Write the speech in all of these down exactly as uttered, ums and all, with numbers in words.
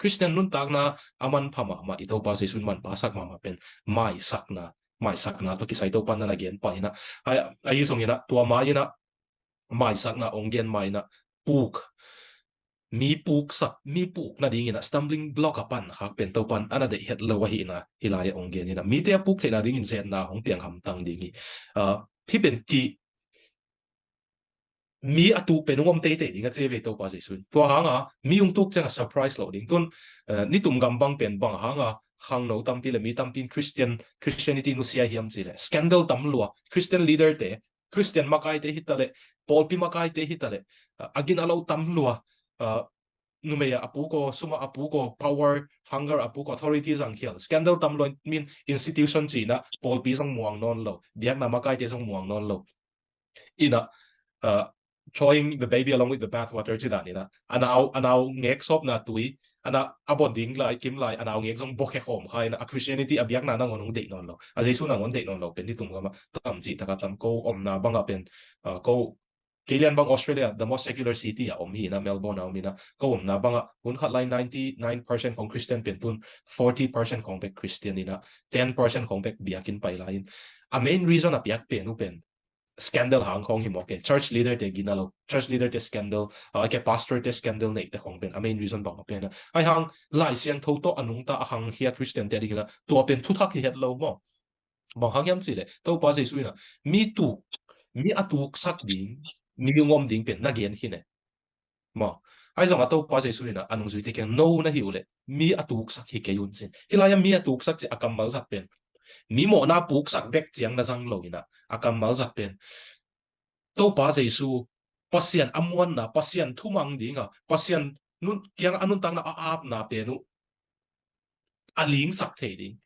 Khristian nuntakna a manpha mahmah, i Topa Jesu in manphasak mahmah pen maisakna, maisakna tawh kisai Topa in na gen pah in ah, ahi zongin ah tua ma-in ah maisakna hong gen ma-in ah puk, mi puksak, mi puk nadingin ah stumbling block a pankhak pen Topa in a na deih het lo ahihna hih lai-ah hong gen in ah, mite a puk theih nadingin zetna hong piang hamtang ding hi. Hih pen ki mi a tuk pen hong om teitei ding a ci ve Topa Jesu in. Tua hanga mi hong tuk ciangah surprise lo ding. Tun nitum gam bang pen bang hanga khangno tampi le mi tampi in Christian, Christianity nusia hiam cih leh scandal tam lua, Christian leader te, Christian makaite hi ta leh, pawlpi makaite hi ta leh, a gina lo tam lua, numei a puk aw, sum a puk aw, power hunger a puk aw, authority zang khial, scandal tam lua, min institution cihna, pawlpi zong muang nawn lo, biakna makaite zong muang nawn lo. In ah throwing the baby along with the bathwater ci dan in ah, a nau, a nau ngek sawpna tui a na a bon ding lai, kim lai, a nau ngek zong bokhe khawm kha in ah, a Christianity, a biakna nangawn hong deih nawn lo, a Jesu nangawn deih nawn lo pen nitum gamah tam cih takah tam. Ko omna bangah pen ko kei lian bang Australia, the most secular city ah om hi in ah, Melbourne ah om in ah, ko omna bangah hun khat lai ninety nine percent khong Christian pen tun forty percent khong bek Christian in ah, ten percent khong bek biakinn pai lai in. A main reason a piak pen uh pen scandal hang khong hi mawk e. Church leader te gina lo, church leader te scandal, a ke pastor te scandal neih te khong pen a main reason bang a pen a. Ahi hang Lai Siangtho tawh a nungta a khangkhia Christian te dingin ah tua pen thuthak hi het lo maw. Bang hang hiam cih leh Topa Jesu in ah mi tuk, mi a tuksak ding mi hong om ding pen na gen khin e. Maw, ahi zongah Topa Jesu in ah a nungzuite kiang, no na hi uh leh mi a tuksak hi kei un cin. Hih lai-ah mi a tuksak cih a kammal zat pen mi mawhna puksak bek ciang na zang lo in ah, a kammal zat pen Topa Jesu, Pasian a muanna, Pasian thumang dinga, Pasian nun, kiangah a nuntakna a apna pen uh a lingsak thei ding,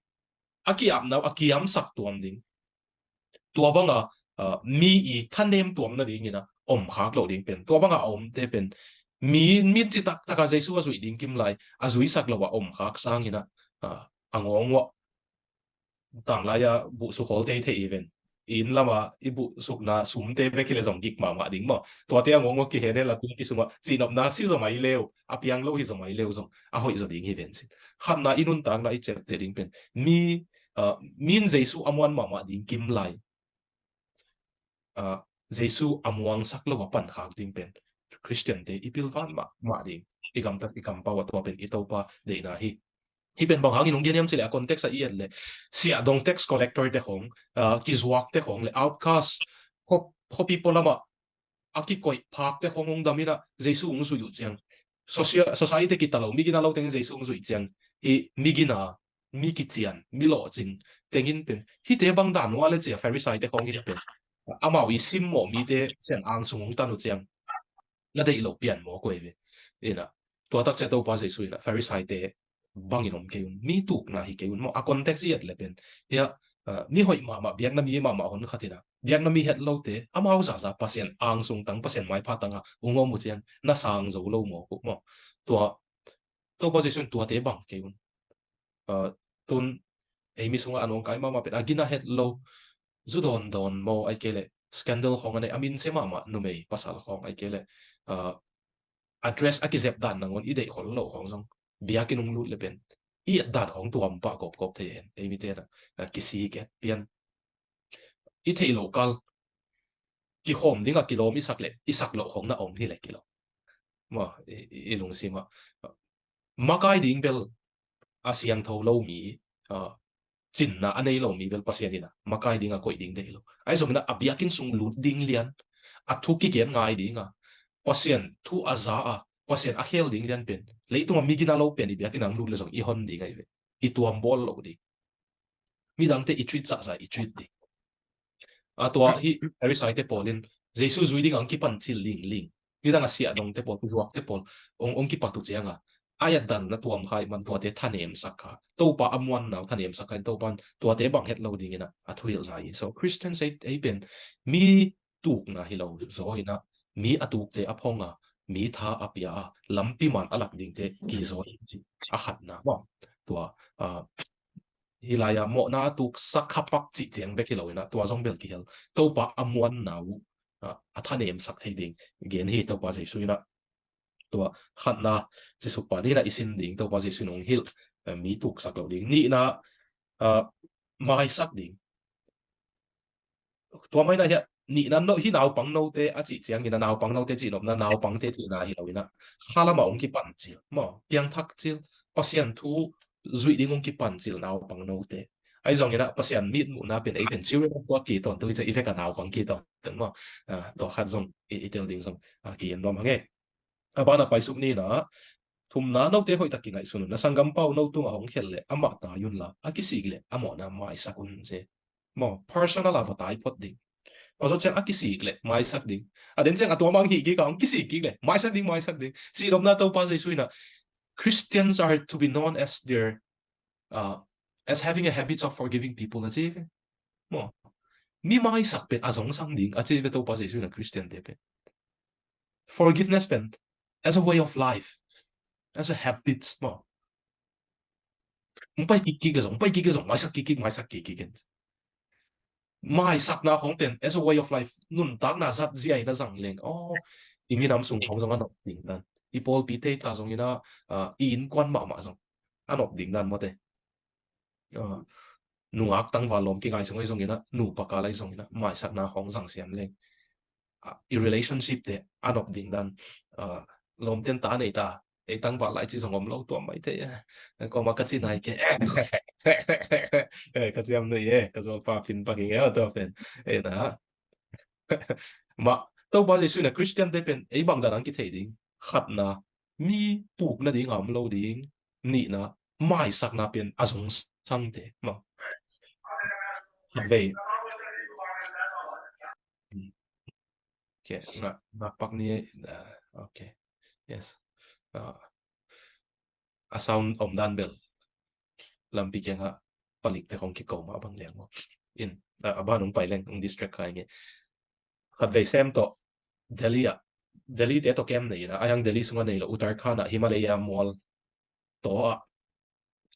a ki-apna uh a kiamsak tuam ding, tua banga mi i thanem tuam nadingin ah omkhak loh ding pen, tua banga a omte pen mi, mi citak taka Jesu a zuih ding kim lai, a zuisak lo a omkhak sangin ah a ngawng uah tanglai a buhsuk hawl tei thei i ven. Inn lama i buhsukna sumte bek hi le zong gik mahmah ding maw. Tuate a ngawng uah kihen hen la, tua ki sungah cihnopna si zaw mai leu, a piang lo hi zaw mai leu zong a hoih zaw ding hi ven cin. Khatna, i nuntakna i ciapteh ding pen mi, min Jesu a muan mahmah ding kim lai, Jesu a muangsak lo a pankhak ding pen Christian te i pilvan mahmah ding. I gamtat i kampau a tua pen i Topa deihna hi. Hih pen bang hangin hong gen hiam cih leh, a context ah i et leh, siahdong tax collector te khong, kizuak te khong le outcast, khuapi pualamah a kikoih phak te khong hong dam in ah Jesu hong zuih uh ciang, society kipia lo, mi gina lo teng Jesu hong zuih ciang, hih mi gina, mi kician, mi lawhcing tengin pen hihte bang dan uh a le ci a, Pharisee te khong hi pen amau i simmawh mite Pasian ang sung hong tan uh ciang na deih lo pian mawk uh ei ve. Ina, tua tak ciang Topa Jesu in ah Pharisee te bangin om kei un, mi tukna hi kei un maw. A context i et le pen, hiah, mi hoih mahmah, biakna mi mahmah hon khat in ah, biakna mi het lote, amau zaza Pasian ang sung tang, Pasian maipha tangah hong om uh ciang na sang zo lo mawk uh maw. Tua Topa Jesu in tuate bang kei un. Tun ei mi sungah a nawngkai mahmah pen a gina het lo, zu dawndawn maw, ahih kei leh scandal khawng a nei, a minsia mahmah numei pasal khawng, ahih kei leh a dress a kizep dan nangawn i deih khol loh khawng zong biakinn hong lut le pen i et dan khawng tuam pah gawpgawp thei hen. Ei mite in ah kisik et pian. I theih loh kal kikhawm dingah kilawm i sak leh i sak loh khawng na om hi leh kilawm. Maw, i lungsimah makai ding bel a siangtho lo mi, cinna a nei lo mi bel Pasian in ah makai ding a koih ding deih lo. Ahi zongin ah a biakinn sung lut ding lian, a thu kigen ngai ding a, Pasian thu a za a, Pasian a khel ding lian pen, leitungah mi gina lo pen i biakinn ah hong lut le zong i hon ding ahi ve. I tuam bawl lo ding. Midangte i treat zahzah i treat ding. A tua hih Pharisee te pawl in Jesu zui dingah hong kipan cil lingling. Midang a siahdongte pawl, kizuakte pawl hong kipat uh ciangah a et dan na tuam kha ahih man tuate thanemsak kha. Topa a muanna uh thanemsak kha in Topa in tuate bang het lo dingin ah a thuhilhna hi. So Christian ei pen mi tukna hi lo zaw in ah, mi a tukte a phong a, mi tha a pia a, lampi man a lak dingte kizaw hi cih a khatna maw. Tua hih lai-ah mawhna a tuksak kha pak cih ciang bek hi lo in ah, tua zong bel kihel, Topa a muanna uh a thanemsak thei ding gen hi Topa Jesu in ah. Tua khatna, Jesuh pa nihna i sin ding, Topa Jesuh in hong hilh, eh, mi tuksak lo ding. Nihna, ah, maisak ding. Tua maina hiah, nihna no, hih naupang note a cih ciangin a, naupang note cihnopna, naupangte cihna hi lo in a, khalam ah hong kipan cil maw, piangthak cil, Pasian thu zuih ding hong kipan cil naupang note. Ahi zongin a, Pasian mitmuhna pen ei pen children of God ki tawntung hi ciang, i vek a naupang ki tawntung maw. Ah, tua khat zong i, i tel ding zong, ah, ki en nuam hang e. A ban a paisuk ni in a, thumna, note hoihtak kingaihsun un. Na sanggampa uh no tungah hong khelh leh amah tai unla, a kisik leh a mawhna maisak un ci. Maw, personal a va tai phot ding. Tua zawh ciang a kisik leh maisak ding. A den ciang a tua mang hih kik a, hong kisik kik leh maisak ding, maisak ding. Cihnopna Topa Jesuh in a, Christians are to be known as their, uh, as having a habit of forgiving people, a ci ve. Maw, mi maisak pen a zongsang ding, a ci ve Topa Jesuh in a, Christian te pen. Forgiveness pen as a way of life, as a habit maw. Hong pai kik kik leh zong, hong pai kik leh zong, maisak kik kik, maisak kik kik in. Maisakna khong pen as a way of life, nuntakna zat zia in a zang leng, aw, i minam sung khong zong a nop ding dan, i pawlpi te ta zongin a, ah, i innkuan mahmah zong a nop ding dan mawte. Ah, nungak tangval lawm kingai sung ahi zongin a, nupa kal ahi zongin a, maisakna khong zang siam leng, ah, i relationship te a nop ding dan, ah, lawmten ta a nei ta, ei tangval lai ci zong om lo tuam mai thei e. Koma ka ci nai ke. Eh, ka ciam nuih e, ka zawlpa phin paking e, tua pen. Eh, na. Mah, Topa Jesuh in a Christian te pen ei bang dan ang kithei ding. Khatna, mi puk nading a om lo ding. Nihna, maisakna pen a zongsangte. Mah. Khatvei. Okay, ngak, ngak pak ni, ah, okay. Yes. Ah, a sound om dan bel lampi kiangah palik te khong kiko mah bang liang maw. In, ah, a ban hong pai leng, hong distract kha ing e. Khatvei Sem tawh Delhi ah, Delhi te tawh camp nei in a, a hiang Delhi sungah nei lo, Uttarakhand ah, Himalaya mual tawh ah,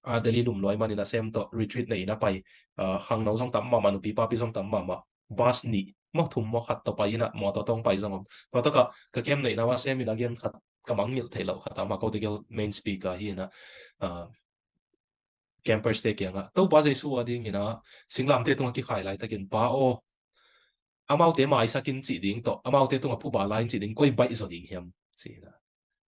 a Delhi lum luai manin a Sem tawh retreat nei in a pai, ah, khangno zong tam mahmah, nupi papi zong tam mahmah, bus nih maw, thum maw, khat tawh pai in a, mawtaw tawh hong pai zong om. Tua tawh ka, ka camp neihna ah Sem in a gen khat ka mangngilh theih loh khat a, ma ko tegel main speaker hi in a, ah, campers te kiangah, Topa Jesuh a dingin a, singlamte tungah kikhai laitakin, Pa aw, amaute maisak in cih ding tawh, amaute tungah phuba la in cih ding, koi baih zaw ding hiam? Ci in a.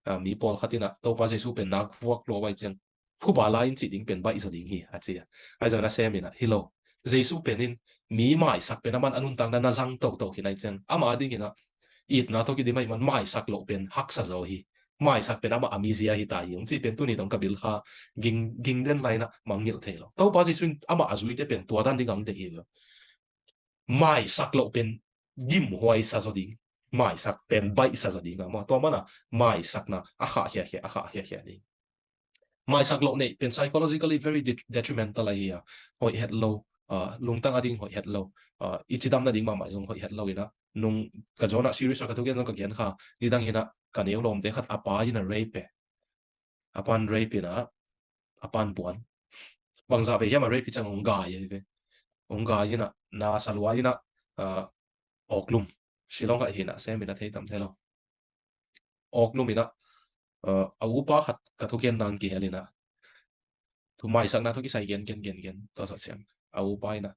Ah, mi pawlkhat in a, Topa Jesuh pen nak vuak lua vai ciang, phuba la in cih ding pen baih zaw ding hi, a ci a. Ahi zongin a Sem in a, hi lo. Jesuh pen in, mi maisak pen aman a nuntakna na zang toto hi nai ciang, ama dingin a, itna tawh kidim ahih man maisak loh pen haksa zaw hi. Maisak pen amah a mizia hi ta hi, hong cih pen tuni dong ka bil kha ging, ging den lai in a mangngilh thei lo. Topa Jesuh in amah a zuite pen tua dan ding ang deih hi lo. Maisak loh pen gimhuai sa zaw ding. Maisak pen baih sa zaw ding a maw. Tua mana maisakna a khah khiakhia, a khah khiakhia ding. Maisak loh neih pen psychologically very det-, detrimental ahi a. Hoih het lo, ah, lungtang a ding hoih het lo. Ah, i cidam nading mahmah zong hoih het lo in a. Nung ka Jonah series a ka thugen zong ka gen kha. Nidang hi in a, ka neu lawmte khat a pa in a rape e. A pan rape in a, a pan buan. Bangzah vei hiam a rape hi ciang hong gai ahi ve. Hong gai in a, na sa lua in a, ah, awklum. Shillong ah hi in a, Sem in a thei tam thei lo. Awklum in a, ah, a upa khat ka thugen nang kihel in a, thu maisakna thu kisai gen, gen, gen, gen. Tua zawh ciang a upa in a,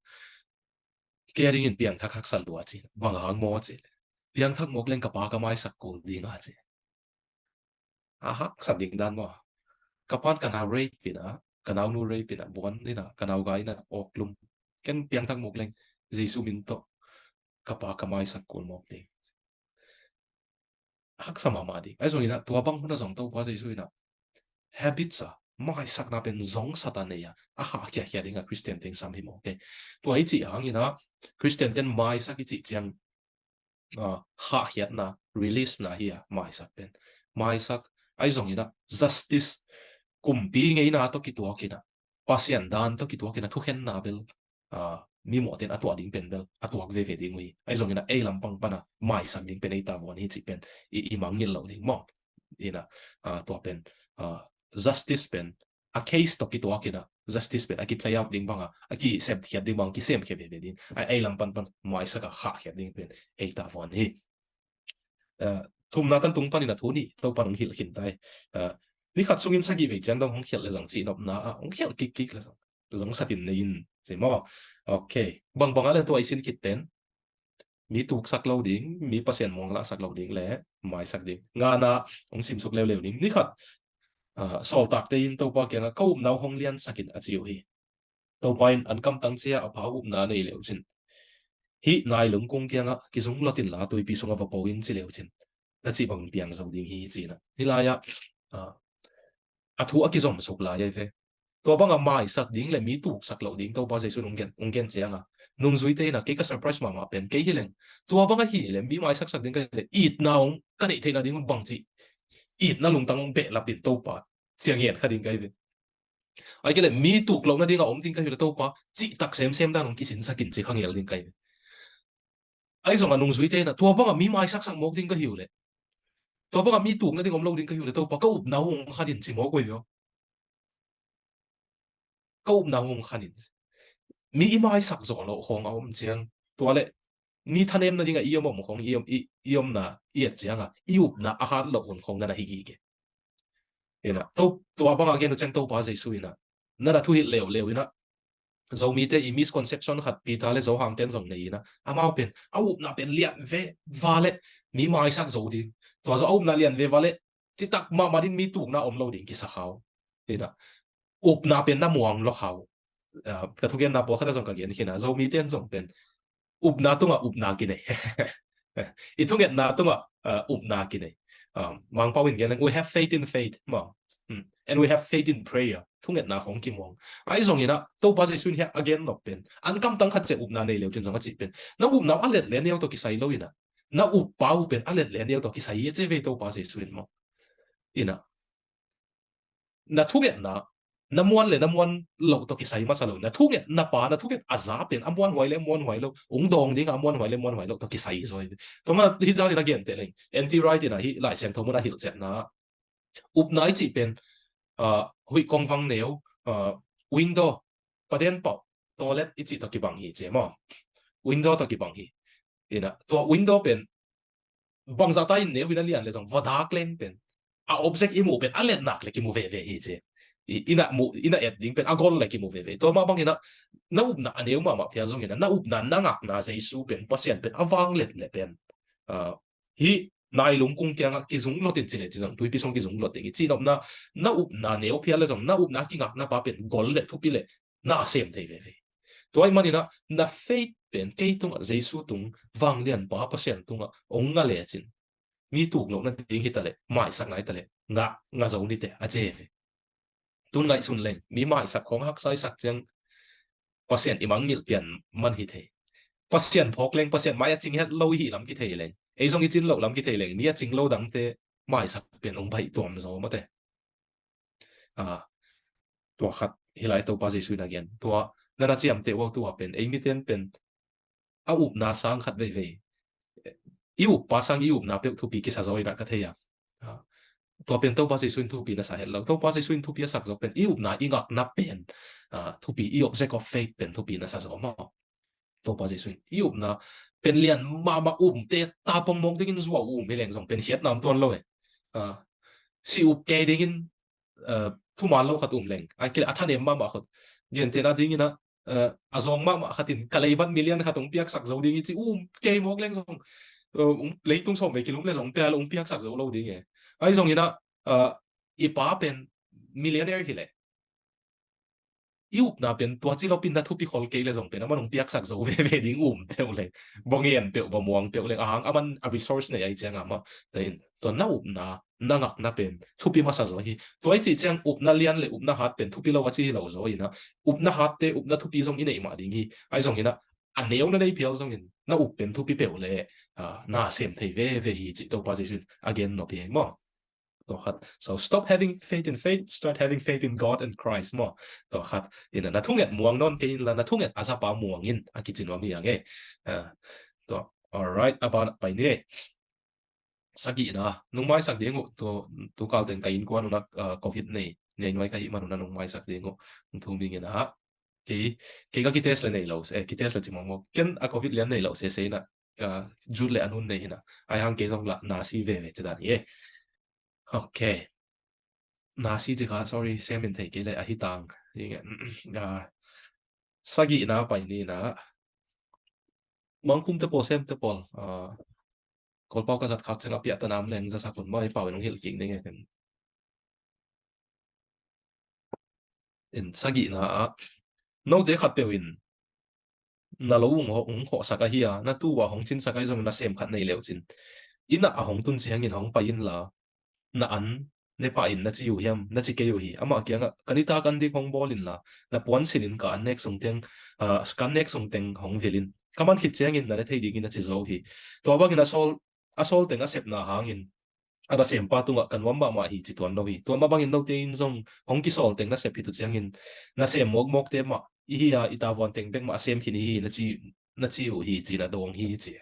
kei a dingin piangthak haksa lua ci. Bang hang maw ci. Piangthak mawk leng ka pa ka maisak kul ding a ci. A haksa ding dan maw. Ka pan ka nau rape in a, ka naunu rape in a, buan in a, ka nau gai in a, awklum. Ken piangthak mawk leng, Jesuh min tawh ka pa ka maisak kul mawk ding. Haksa mahmah ding. Ahi zongin a, tua bang hun a zong Topa Jesuh in a, habits a, maisakna pen zong sa ta nei a, a khah khiakhia ding a Christian teng sam hi maw. Okay. Tua i cih hangin a, Christian ten maisak i cih ciang, ah, khahkhiatna, release na hi a, maisak pen. Maisak, ahi zongin a, justice, kumpi ngeina tawh kituak in a, Pasian dan tawh kituak in a, thukhenna bel, ah, mi mawhten a tuah ding pen bel, a tuak veve ding uh hi. Ahi zongin a, ei lampang pan a, maisak ding pen ei tavuan hi cih pen, i, i mangngilh loh ding maw. In a, ah, tua pen, ah, justice pen, a case tawh kituak in a, justice pen a ki-play out ding bang a, a kisepkhiat ding bang, kisemkhia veve ding. A, ei lam pan pan maisak a khahkhiat ding pen ei tavuan hi. Eh, Thumna tan tung panin a thu nih Topa in hong hilh khin ta hi. Ah, ni khat sungin sagih vei ciang dong hong khialh le zong cih nopna ah hong khialh kikkik le zong, zong satin nei in ci maw? Ok. Bangbang ah le tua i sin khit pen mi tuksak lo ding, mi Pasian muang lahsak lo ding le maisak ding. Ngana hong simsuk leuleu ding. Ni khat, ah, sawltakte in Topa kiangah ka upna uh hong liansak in a ci uh hi. Topa in an kamtang cia a pha upna nei leu cin, hih nai lungkung kiangah kizung lot inla tuipi sungah va po in ci leu cin, na cih bangin piang zo ding hi ci-in ah. Hih lai-ah, ah, a thu a kizomsuk lai ahi ve. Tua bangah maisak ding le mi tuksak loh ding Topa Jesuh in hong gen, hong gen ciangah nungzuite in ah kei ka surprise mahmah pen kei hi leng, tua bangah hi le mi maisaksak ding ka hi le itna hong ka neih theihna ding un bangci itna lungtang hong behlap in Topa ciang ngen kha ding ka hi ve. Ai kei le mi tuk lohna dingah om ding ka hi uh le Topa cihtak semsem dan hong kisinsak in ci kha ngel ding ka hi ve. Ai zongah nungzuite in ah tua bangah mi maisaksak mawk ding ka hi uh le, tua bangah mi tukna ding om lo ding ka hi uh le Topa ka upna uh hong khan in ci mawk uh hi ve. Ka upna uh hong khan in. Mi i maisak zawh loh khawng a om ciang, tua le mi thanemna dingah i om om khawng i om, i, i omna i et ciangah i upna a hat loh hun khawng na na hi gige. Ina, to, tua bangah gen uh ciang Topa Jesuh in ah na na thuhilh leuleu in ah Zomite i misconception khat Peter le Johan ten zong nei in ah, amau pen a upna pen lian ve va le mi maisak zo ding. Tua zo a upna lian ve va le citak mahmah ding mi tukna om lo ding kisa kha uh. Ina, upna pen na muang lo kha uh. Ah, ka thugenna pawlkhat ah zong ka gen khin a, Zomite in zong pen upna tungah upna kinei. I thungetna tungah, ah, upna kinei. Um, Mangpau in gen leng, we have faith in faith maw. Hmm. And we have faith in prayer. Thungetna khawng kimuang. Ai zong in ah Topa Jesuh in hiah a gen nop pen, an kamtang khat ciah upna nei leu cin zong a cih pen, na upna uh a let le neu tawh kisai lo in ah, na uppa uh pen a let le neu tawh kisai hi a ci ve Topa Jesuh in maw. In ah na thungetna, na muan le na muan loh tawh kisai masa lo. Na thungetna pa, na thunget a za pen a muanhuai le muanhuai lo, ung dawng dingah a muanhuai le muanhuai lo tawh kisai hi zaw hi. Tua mana hih danin a genteh leng, N T Wright in ah hih Lai Siangtho mun a hilhcianna ah, upna i cih pen, ah, huih kongvang neu, ah, window, paden pauh, toilet i cih tawh kibang hi ci maw. Window tawh kibang hi. In ah tua window pen bangzah ta in neu in a lian le zong va dak leng pen a object i muh pen a let nak le kimu veve hi ci. I, in ah muh, in ah et ding pen a gol le kimu veve. Tua mah bang in ah na upna a neu mahmah phial zong in ah na upna, na ngakna Jesuh pen, Pasian pen a vang let le pen, ah, hih nai lungkung kiangah kizung lot in ci le ci zong tuipi sung kizung lot ding hi. Cih nopna, na upna neu phial le zong na upna kingakna pa pen gol le thupi le na sem thei veve. Tua ahih manin ah na faith pen kei tungah, Jesuh tung, vanglianpa Pasian tungah ong nga lecin, mi tuk lohna ding hi ta leh, maisak nai ta leh, ngah, ngah zo ni teh a ci ve. Tun ngaihsun leng, mi maisak khawng haksa i sak ciang Pasian i mangngilh pian man hi thei. Pasian phawk leng, Pasian mai a cing het lo i hih lam kithei leng, ei zong i cin loh lam kithei leng, mi a cing lo dangte maisak pian ong baih tuam zaw mate. Ah, tua khat hi lai Topa Jesuh in a gen. Tua na na ciamteh uh tua pen, ei miten pen a upna sang khat veivei, i uppa sang i upna peuh thupi kisa zaw in ah ka thei a. Ah, tua pen Topa Jesuh in thupi na sa het lo. Topa Jesuh in thupi a sak zaw pen i upna, i ngakna pen, ah, thupi, i object of faith pen thupi na sa zaw maw. Topa Jesuh in i upna pen lian mahmah, umte ta pongmawk dingin zuau um hi leng zong pen khiatna om tuan lo e. Ah, si up kei dingin, ah, thuman lo khat um leng, ai kei a thanem mahmah khat, gentehna dingin ah, ah, a zawng mahmah khat in ka leibat million khat hong piaksak zo ding hi ci um kei mawk leng zong, ah, um, leitung sawm vei kilum le zong pia lo, hong piaksak zo lo ding e. Ai zong in ah, ah, i pa pen millionaire hi leh, i upna pen tua ci lopin na thupi khol kei le zong pen a man hong piaksak zo veve ding um peuh le, bawng en peuh, bawng muang peuh le, a hang a man a resource nei ai ciang a mah. Tua in tua na upna, na ngakna pen thupi masa zaw hi. Tua i cih ciang upna lian le upna hat pen thupi lo a ci hi lo zaw in ah, upna hatte, upna thupi zong i neih mah ding hi. Ai zong in ah a neu na nei phial zongin na up pen thupi peuh le, ah, na sem thei veve hi cih Topa Jesuh in a gen nop hi maw. Tua khat. So stop having faith in faith, start having faith in God and Christ maw. Tua khat. Ina na thunget muang nawn kei inla, na thunget a zapa muang in a kici nuam hi ang e. Ah, tua. Alright, a ban pai ni e. Sagihna, nungmaisak ding uh, tu, tu kal teng ka innkuan un ah, ah, covid nei, nei nuai ka hih man un ah nungmaisak ding uh. Thu ming in ah. Kei, kei ka kitest le nei lo, eh, kitest le ci mawkmawk. Ken a covid lian nei lo sese in ah, ah, Jude le a nun nei hi na. Ahi hang kei zong lah nasi veve ci dan hi e. Ok. Nasi ci kha, sorry, sem in thei kei le ahi tang. Ah, sagihna pai ni na. Mangkum te pawl, sem te pawl, ah, Kawlpau ka zat khak ciang a piah ta nam leng za sak un maw, i pau in hong hilh kik ning e. In sagihna ah, note khat peuh in na lo hong, hong khawhsak ahi a, na tu a hong cinsak ahi zong na sem khat nei leu cin. Inn ah a hong tun ciangin hong pai in la, na an ne pah in na ci uh hiam, na ci kei uh hi. Amah kiangah, ka nitak an dik hong bawl in la, na puan sin in ka an nek sung teng, ah, ka an nek sung teng hong vil in. Ka man khit ciangin na ne thei dingin na ci zo uh hi. Tua bangin a sawl, a sawl teng a sepna hangin a nasempa tungah ka nuam mahmah hi ci tuan lo hi. Tua mah bangin note in zong hong kisawl teng na sep hi tu ciangin nasem mawkmawkte mah i hi a, i tavuan teng bek mah a sem khin i hi na ci, na ci uh hi ci, na dawng hi ci.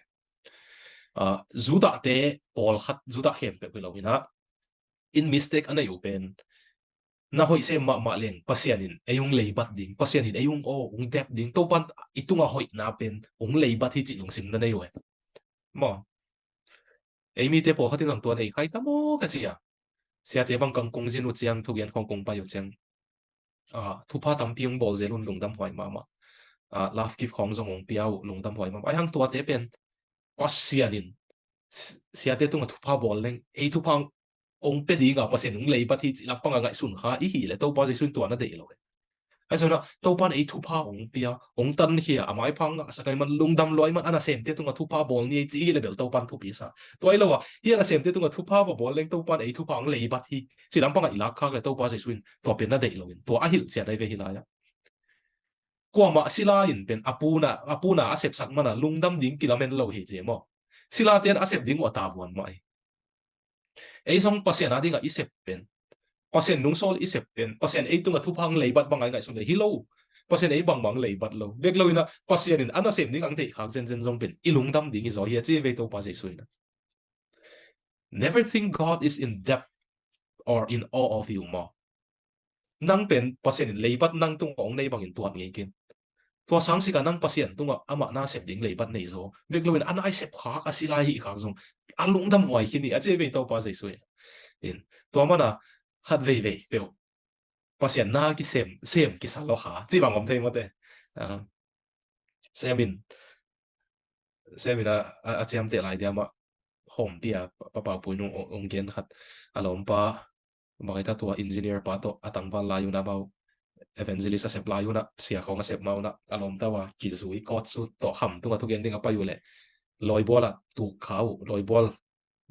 Ah, Judah te pawlkhat, Judah khempeuh hi lo hi na, in mistake a nei uh pen na hoih sem mahmah leng Pasian in ei hong leibat ding, Pasian in ei hong aw, hong dep ding, Topan i tungah hoihna pen hong leibat hi cih lungsim na nei uh e. Maw? Ei mite pawlkhat in zong tua nei khai ta maw ka ci a. Siate bang kang kong zin uh ciang, thugen khawng kong pai uh ciang, ah, thupha tampi hong bawl zel un lungdam huai mahmah. Ah, love gift khawng zong hong pia uh lungdam huai mahmah. Ahi hang tuate pen Pasian in si-, siate tungah thupha bawl leng ei thupha hong pe ding a Pasian hong leibat hi cih lampang a ngaihsun kha i hi le Topa Jesu in tua na deih lo e. Ahi zongin ah Topan ei thupha hong pia, hong tankhia, a maiphang ngahsak ahi man, lungdam lua ahi man, a nasemte tungah thupha bawl ni ei ci hi le bel Topan thupi sa. Tua hi lo a, hi a nasemte tungah thupha va bawl leng Topan ei thupha hong leibat hi cih lampang a i lak khak le Topa Jesu in tua pen na deih lo in, tua a hilh ciat ahi ve hi lai a. Kuamah sila in pen a puna, a puna a sepsak mana lungdam ding kilamen lo hi ci maw? Silate in a sep ding uh a tavuan mah hi. Ei zong Pasian a dingah i sep pen, Pasian nungsawl i sep pen, Pasian ei tungah thupha hong leibat bang a i ngaihsun le hi lo. Pasian ei bangbang leibat lo. Bek lo in ah Pasian in a nasem ding hong deih khak zenzen zong pen i lungdam ding hi zaw hi a ci vei Topa Jesu in ah. Never think God is in debt or in awe of you maw. Nang pen Pasian in leibat nang tungah hong nei bangin tuat ngei ken. Tua sang sik a nang Pasian tungah amah na sep ding leibat nei zaw. Bek lo in a na i sep khak a sila hih khak zong a lungdam huai khin hi a ci vei Topa Jesu in. Tua mana khat veivei peuh Pasian na kisem, sem kisa lo kha ci bang om thei maw te. Ah, sem in, sem in a, a, a ciamteh lai dia mah hawmpi a pa, pa, Pau Pui Nung hong, hong gen khat a lawmpa, bang hi ta tua engineer pa tawh a tangval lai un a mau evangelist a sep lai un a, sia khawng a sep ma un a, a lawmta uh a kizui kawt sut tawh kham tungah thugen ding a pai uh leh lawibual ah tuk kha uh, lawibual,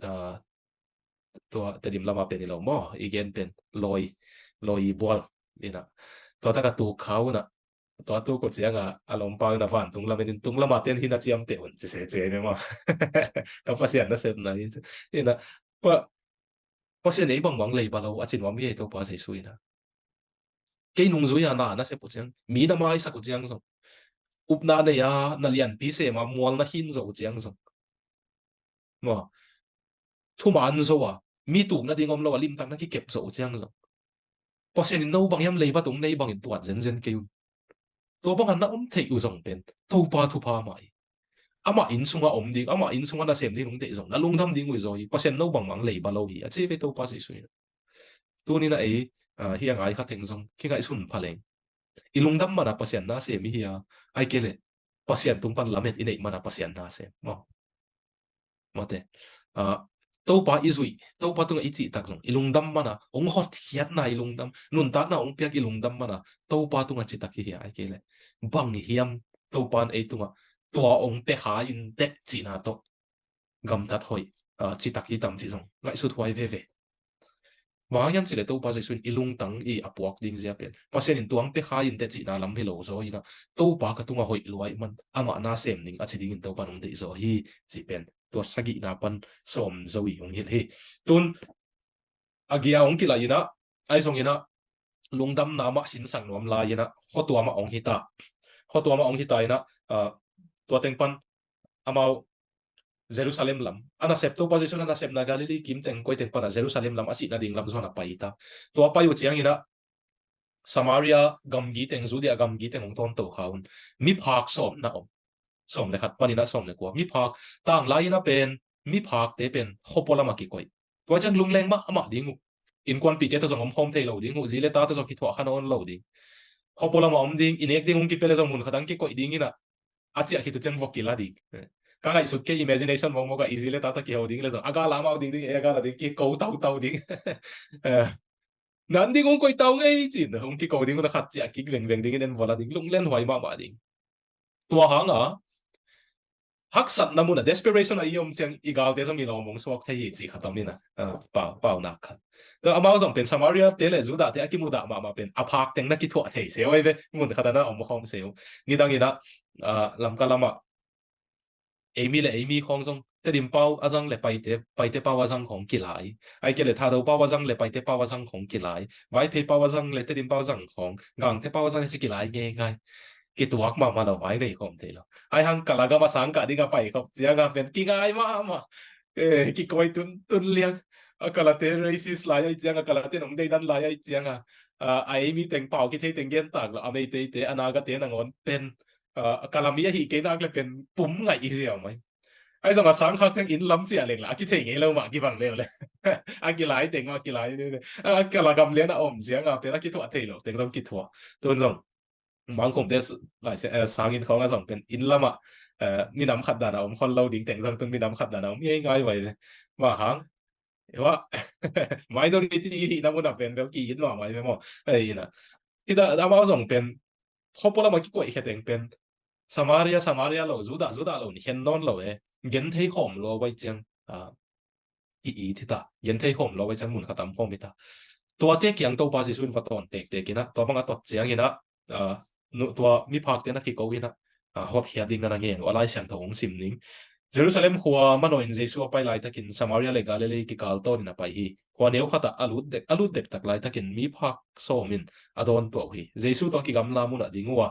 ah, tua Tedim lama pen hi lo maw, i gen pen lawi, lawi bual in ah, tua tak a tuk kha un ah, tua tuk uh ciang a, a lawmpa in a vantung lam en in, tung lama ten hi na ciamteh un ci se ci ei ve maw. Ka Pasian na sepna hi in ah, pa, Pasian ei bangbang leiba lo a ci nuam hi ei Topa Jesu in ah. Kei nungzui a na na sep uh ciang, mi na maisak uh ciang zong, upna nei a na lianpi sem a mual na khin zo uh ciang zong, maw, thuman zo a, mi tuk nading om lo a limtak na kikep zo uh ciang zong, Pasian in no bang hiam leibat hong nei bangin tuat zenzen kei un. Tua bangin na om theih uh zong pen Topa thupha mah hi. Amah inn sungah om ding, amah inn sungah nasem ding hong deih zong na lungdam ding uh hi zaw hi. Pasian no bangbang leiba lo hi a ci ve Topa Jesu in ah. Tuni in ah ei, ah, hi a ngai kha teng zong kingaihsun pha leng, i lungdam mana Pasian na sem i hi a, ai kei leh Pasian tung pan lamet i neih mana Pasian na sem maw. Mate, ah, Topa i zuih, Topa tungah i cihtak zong i lungdam mana, hong hotkhiatna i lungdam, nuntakna hong piak i lungdam mana Topa tungah citak i hi a, ai kei leh bang hiam Topa in ei tungah tua hong pia kha in teh cihna tawh gamtat hoih, ah, citak hi tam cih zong ngaihsut huai veve. Bang hang hiam cih leh Topa Jesu in i lungtang i a puak ding zia pen Pasian in tua hong pia kha in teh cihna lam hi lo zaw in ah, Topa ka tungah hoih lua ahih man amah na sem ding a ci dingin Topa in hong deih zaw hi cih pen tua sagihna pan sawm zo i hong hilh hi. Tun a gia hong kilaih in ah, ahi zongin ah lungdamna mah sinsang nuam lai in ah khuatua mah hong hi ta. Khuatua mah hong hi ta in ah, ah, tua teng pan amau Jerusalem lam a nasep, Topa Jesu in a nasepna Galilee kim teng koi teng pan a Jerusalem lam a sih nading lam zuan a pai hi ta. Tua pai uh ciangin ah Samaria gamgi teng, Judea gamgi teng hong tawnto kha un. Miphak sawm na om. sawm le khat panin a sawm le kua. Miphak, tanglai in a pen, miphakte pen khuapua lamah kikoih. Tua ciang lungleng mahmah ding uh. Innkuanpihte tawh zong om khawm thei lo ding uh. Zi le tate zong kithuah kha nawn lo ding. Khuapua lamah om ding, i nek ding hong kipia le zong mun khatah kikoih ding in a, a ciah khit uh ciang vok kila ding. Ka ngaihsut kei imagination mawkmawk ah i zi le tate kiho ding le zong a gal ah amau ding ding, a gal ah ding kiko tautau ding. Eh, nan ding hong koih tau ngei cin hong kiko ding un a khat ciah kik vengveng ding in en vua la ding, lunglen huai mahmah ding. Tua hanga haksatna mun a desperation a i om ciang i galte zong i lawm hong suak thei hi cih khat om in a, ah, pau, pau nak khat. Tua amau zong pen Samaria te le Judah te a kimudah mahmah pen a phak teng na kithuah thei se uh ahi ve, mun khat a na om khawm se uh. Nidang in a, ah, Lamka lamah eimi le eimi khawng zong Tedim pau a zang le Paite, Paite pau a zang khawng kilai. Ai ke le Thado pau a zang le Paite pau a zang khawng kilai. Vaiphei pau a zang le Tedim pau a zang khawng, Gangte pau a zang le si kilai ngeingai. Kituak mahmah lo, vai nei khawm thei lo. Ai hang Kala gam a sang kah ding a pai khop ciang a pen kingai mahmah. Eh, kikoih tuntun liang. A Kalate racist lai ai ciang a, Kalate nong deidan lai ai ciang a, a, a eimi teng pau kithei teng gen tak lo, a Meiteite, a Nagate nangawn pen, a, a Kala mi ahi kei nak le pen pum ngaih i ziau mai. Ai zong a sang khak ciang inn lam ciah leng la a kithei ngei lo mah kibang leu le. A kilai teng mah kilai leu le. A, a Kala gam lian a om ciang a pen a kithuah thei lo teng zong kithuah. Tun zong Mangkhumte s-, lai se, eh, sangin khawng a zong pen inn lamah, eh, minam khat dan a om khol lo ding teng zong tun minam khat dan a om ngeingai vai ve. Mah hang, eh, wah, minority i hihna mun a pen bel ki-it mahmah i ve maw. Eh, ina. Ina, amau zong pen khuapua lamah kikoih khia teng pen Samaria, Samaria lo, Judah, Judah lo ni khen nawn lo e. Genthei khawm lua vai ciang, ah, i it hi ta, genthei khawm lua vai ciang mun khat a om khawm hi ta. Tuate kiang Topa Jesu in va tawn tektek in a, tua bang a tot ciang in a, ah, nu-, tua miphakte na kiko in a, ah, hotkhiat ding na na ngen uh, a Lai Siangtho hong sim ning. Jerusalem khua manawh in Jesu a pai laitakin Samaria le Galilee kikal tawnin a pai hi. Khua neu khatah a lut dek, a lut dektak laitakin miphak sawm in a dawntuah uh hi. Jesu tawh kigamla munah ding uh a,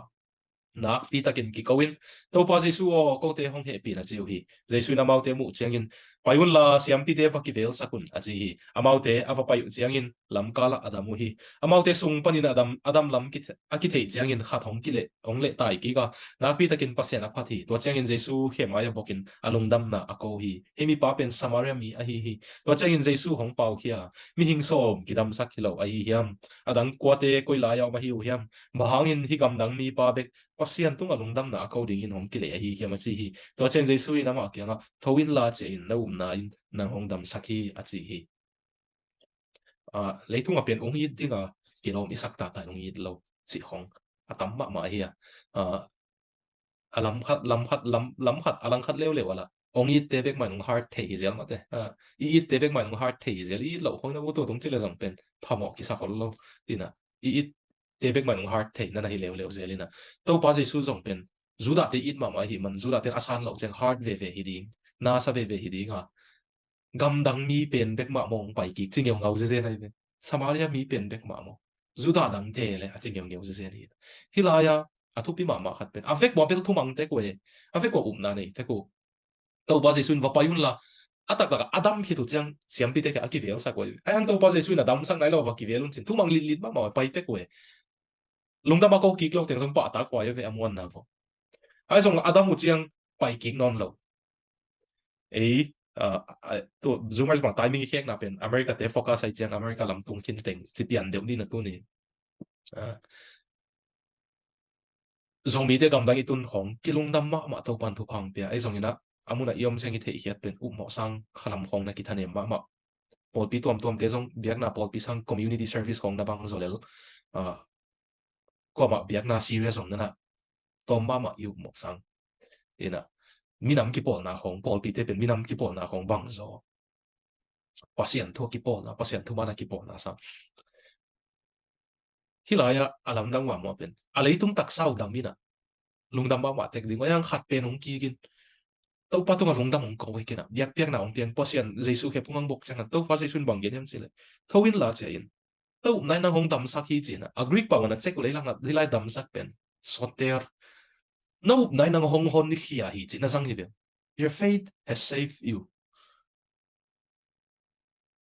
nakpi takin kiko in, "Topa Jesu aw, kote hong hehpih in," a ci uh hi. Jesu in amaute muh ciangin, "Pai unla siampite va kivelsak un," a ci hi. Amaute a va pai uh ciangin lamkalah a dam uh hi. Amaute sung panin a dam, a dam lam kith-, a kitheih ciangin khat hong kileh, hong leh tai kik a, nakpi takin Pasian a phat hi. Tua ciangin Jesu khem ai-ah bokin a lungdamna a ko hi. Hih mipa pen Samaria mi ahi hi. Tua ciangin Jesu hong paukhia, "Mihing sawm kidamsak hi lo ahi hiam? A dang kuate koi lai-ah om ahi uh hiam? Bang hangin hih gamdang mipa bek Pasian tungah lungdamna a ko dingin hong kileh ahi hiam?" a ci hi. Tua ciang Jesu in amah kiangah, "Tho inla, cia in, na upna in nang hong damsak hi," a ci hi. Ah, leitung a pen ong it ding a, kilawm i sak tata ong it lo cih hong a tam mahmah hi a. Ah, a lam khat, lam khat, lam, lam khat, a lang khat leuleu a la ong itte bek mah in ong hurt thei hi zel mah te. Ah, i itte bek mah in ong hurt thei hi zel, i it loh khong na utu tung ci le zong pen phamawh kisa khol lo. Ina, i itte bek mah in ong hurt thei na na hi leuleu zel ina. Topa Jesu zong pen Judah te it mahmah hi man, Judah ten a san loh ciang hurt veve hi ding, nasa veve hi ding a. Gamdang mi pen bek mah mawng pai kik ci ngeungau zezen ahi ve. Samaria mi pen bek mah mawng. Judah dangte le a ci ngeungeu zezen hi. Hih lai-a a thupi mahmah khat pen a vek bua bel thumang tek uh e. A vek bua upna nei tek uh. Topa Jesu in va pai unla, a taktak a dam khit uh ciang siampite khia a kivelsak uh e. A hiang Topa Jesu in a damsak nai lo va kivel un cin thumang litlit mahmah pai tek uh e. Lungdam a ko kik lo teng zong pahtak huai ve a muanna vo. Ai zong a dam uh ciang pai kik nawn lo. Ei, ah, ah, tu Zoomers bang timing i khekna pen America te focus ai ciang America lam tung khin teng ci pian deuh ni na tu ni. Ah, Zomite gamdang i tun khong kilungdam mahmah Topan thupha hong pia. Ai zong ina a mun a i om ciang i theihkhiat pen upmawh sang khalam khong na kithanem mahmah. Pawlpi tuamtuamte zong biakna pawlpi sang community service khong na bang zaw lel. Ah, kuamah biakna serious om nana tawm mahmah i upmawh sang. Ina, minam kipawlna khong, pawlpite pen minam kipawlna khong bang zaw. Pasian thu a kipawlna, Pasian thu mana kipawlna sang. Hih lai-ah a lamdang mahmah pen a leitung taksa uh dam ina lungdam mahmah tek ding uh a, a hiang khat pen hong kik in Topa tungah lungdam hong ko hi kina, biakpiakna hong piang, Pasian Jesu khe phung hong bok ciangin Topa Jesu in bang gen hiam cih leh, "Tho inla cia in, na upna in nang hong damsak hi," ci ina. A Greek pau a na cek uh lei langah hih lai damsak pen soter. Na upna in nang hong hon khia hi cih na zang hi ve. "Your faith has saved you."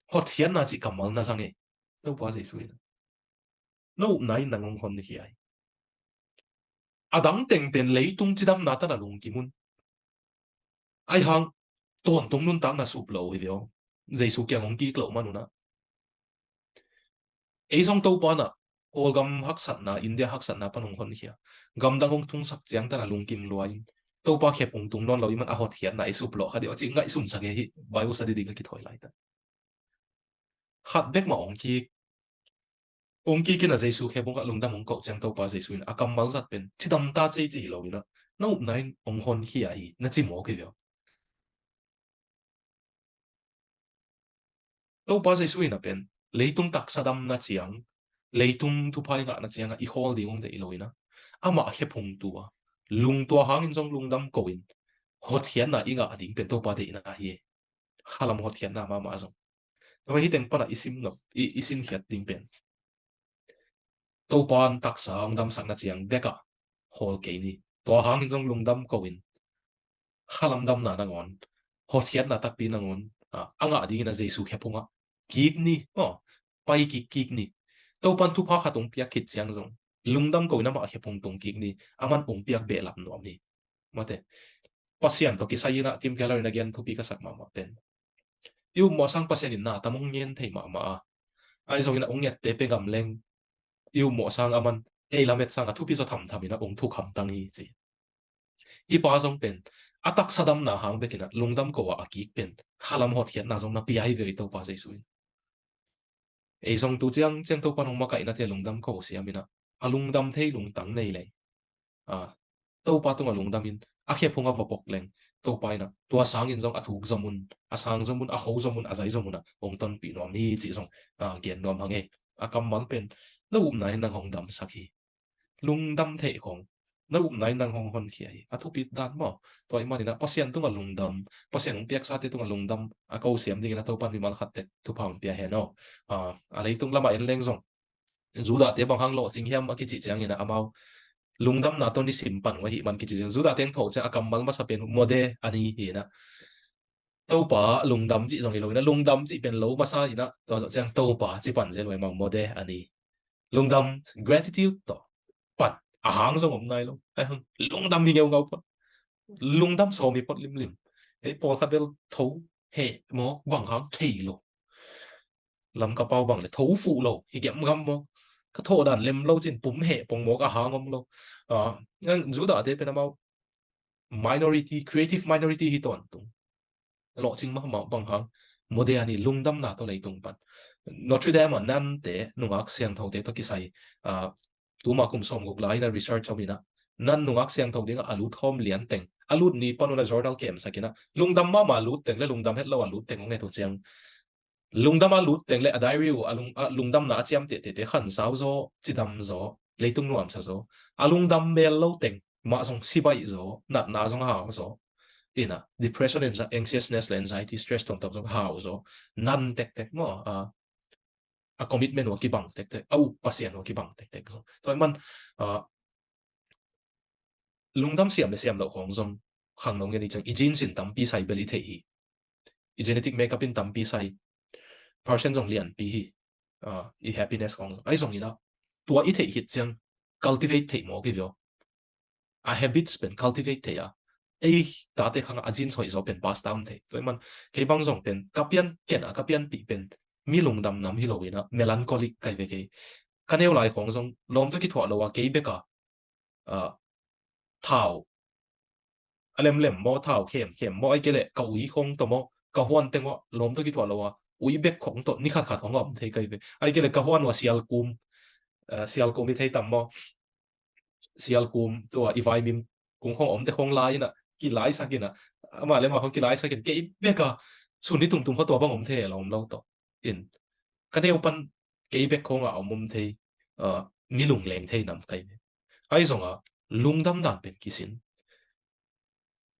Hotkhiatna cih kammal na zang e. Topa Jesu in, "Na upna in nang hong hon hi," a hi. A dang teng pen leitung cidamna tan a lungkim un. Ahi hang tawntung nuntakna sup lo hi ve aw. Jesu kiang hong kik loh man unah ei zong Topa nah Kawlgam haksatna, India haksatna pan hong honkhia, gamdang hong tungsak ciang tanah lungkim lua in Topa khephung tung nawn lo i man a hotkhiatna ei sup lawh kha dih aw cih ngaihsunsak hi. Bible study ding a kithawi laitak khat bek mah hong kik. Hong kik in a Jesu khephung ah lungdam hong koh ciang Topa Jesu in a kammal zat pen cidam ta cei ci hi lo in ah na upna in hong honkhia hi na ci mawk hi ve aw. Topa Jesu in a pen leitung taksa damna ciang, leitung thupha i ngahna ciang ah i khawl ding hong deih lo in ah amah khephung tua lungtua hangin zong lungdam ko in hotkhiatna i ngah ding pen Topa deihna hi. Khalam hotkhiatna mahmah zong. Tua hi teng panah i sim nop, i, i sinkhiat ding pen Topa in taksa hong damsakna ciang bekah khawl kei ni. Tua hangin zong lungdam ko in khalam damna nangawn, hotkhiatna takpi nangawn a, a ngah dingin a Jesu khephung ah kik ni. Aw, pai kik kik ni. Topa in thupha khat hong piak khit ciang zong lungdam ko in amah khephung tung kik ni. Aman hong piak behlap nuam ni. Mate. Pasian tawh kisai in ah timkhia lo in a gen thupi ka sak mahmah pen i upmawh sang Pasian in na tam hong ngen thei mahmah a. Ahi zongin a hong ngette pe ngam leng i upmawh sang aman ei lamet sang a thupi zaw thamtham in a hong thuk hamtang hi ci. Hih pa zong pen a taksa damna hang bek in ah lungdam ko ah a kik pen khalam hotkhiatna zong na pia hi ve i Topa Jesu in. Ei zong tu ciang ciang Topa in hong makaihna te lungdam ko siam in ah a lungdam thei lungtang nei leng a, Topa tungah lungdam in a khephung ah va pok leng Topa in ah tua sangin zong a thuk zom un, a sang zom un, a kho zom un, a zai zom un ah hong tonpih nuam hi cih zong a, gen nuam hang e. A kammal pen na upna in nang hong damsak hi. Lungdam theih khong na upna in nang hong honkhia hi. A thupit dan maw? Tua i man in ah Pasian tungah lungdam, Pasian hong piaksate tungah lungdam a ko siam dingin a Topa in mimal khat tek thupha hong pia hen aw. A, a leitung lamah en leng zong Judah te bang hang lawhcing hiam a kici ciangin ah amau lungdamna tawh nisim pan uh ahih man kici ciang Judah te hong thawh ciang a kammal masa pen mode a ni hi in ah Topa lungdam cih zong hi lo in ah lungdam cih pen lo masa in ah tua zawh ciang Topa ci pan zel uh amau mode a ni. Lungdam, gratitude tawh pan a hang zong om nai lo. Ahi hang lungdam hi ngeungau phot. Lungdam sawm hi phot limlim. Ei pawlkhat bel tho heh maw bang hang thei lo. Lamka pau bang le tho fuh lo hi gemgam maw? Ka thawh dan lem lo cin pum heh pong maw ka hang om lo. Ah, Judah te pen amau minority, creative minority hi tawntung. Lawhcing mahmah bang hang mode a ni lungdamna tawh leitung pan. Notre Dame ah nante nungak siangthote tawh kisai ah, tuma kum sawmguk lai in a research om in ah nan nungak siangtho dingah a lut khawm lian teng a lut ni pan un a journal kemsak in ah lungdam mahmah a lut teng le lungdam het lo a lut teng hong et uh ciang lungdam a lut teng le a diary uh a lung, a lungdamna a ciam tehtehte khansau zaw, cidam zaw, leitung nuamsa zaw. A lungdam mel lo teng mah zong sibaih zaw, natna zong hau zaw. In ah depression, anxi-, anxiousness le anxiety, stress tuamtuam zong hau zaw. Nan tektek maw? A, a commitment uh a kibang tektek, a uk Pasian uh a kibang tektek zaw. Tua i man a, lungdam siam le siam loh khawng zong khangno ngen i ciang i genes in tampi sai bel i theih hi. I genetic makeup in tampi sai percent zong lianpi hi. Ah, i happiness khawng zong ahi zongin ah tua i theih khit ciang cultivate theih mawk hi vio. A habits pen cultivate theih a, ei tate khang a genes hoih zaw pen pass down theih. Tua i man kei bang zong pen ka pian ken a ka pianpih pen mi lungdam nam hi lo in ah melancholic kai ve kei. Ka neu lai khawng zong lawm tawh kithuah lo a kei bek a ah, thau a lemlem maw, thau khemkhem maw, ahih kei leh ka ui khong tawh maw, ka huan teng uh lawm tawh kithuah lo a, ui bek khong tawh ni khatkhat hong om thei kai ve. Ahih kei leh ka huan uh a sialkum, ah, sialkum i thei tam maw, sialkum tua i vaimim kung khong om te khong lai in ah kilaisak in ah, amah le amah khong kilaisak in kei bek a sun ni tumtum kha tua bang om thei a lawm lo tawh. In ka neu pan kei bek khong a om om thei, ah, mi lungleng thei nam kai ve. Ahi zong a lungdam dan pen kisin.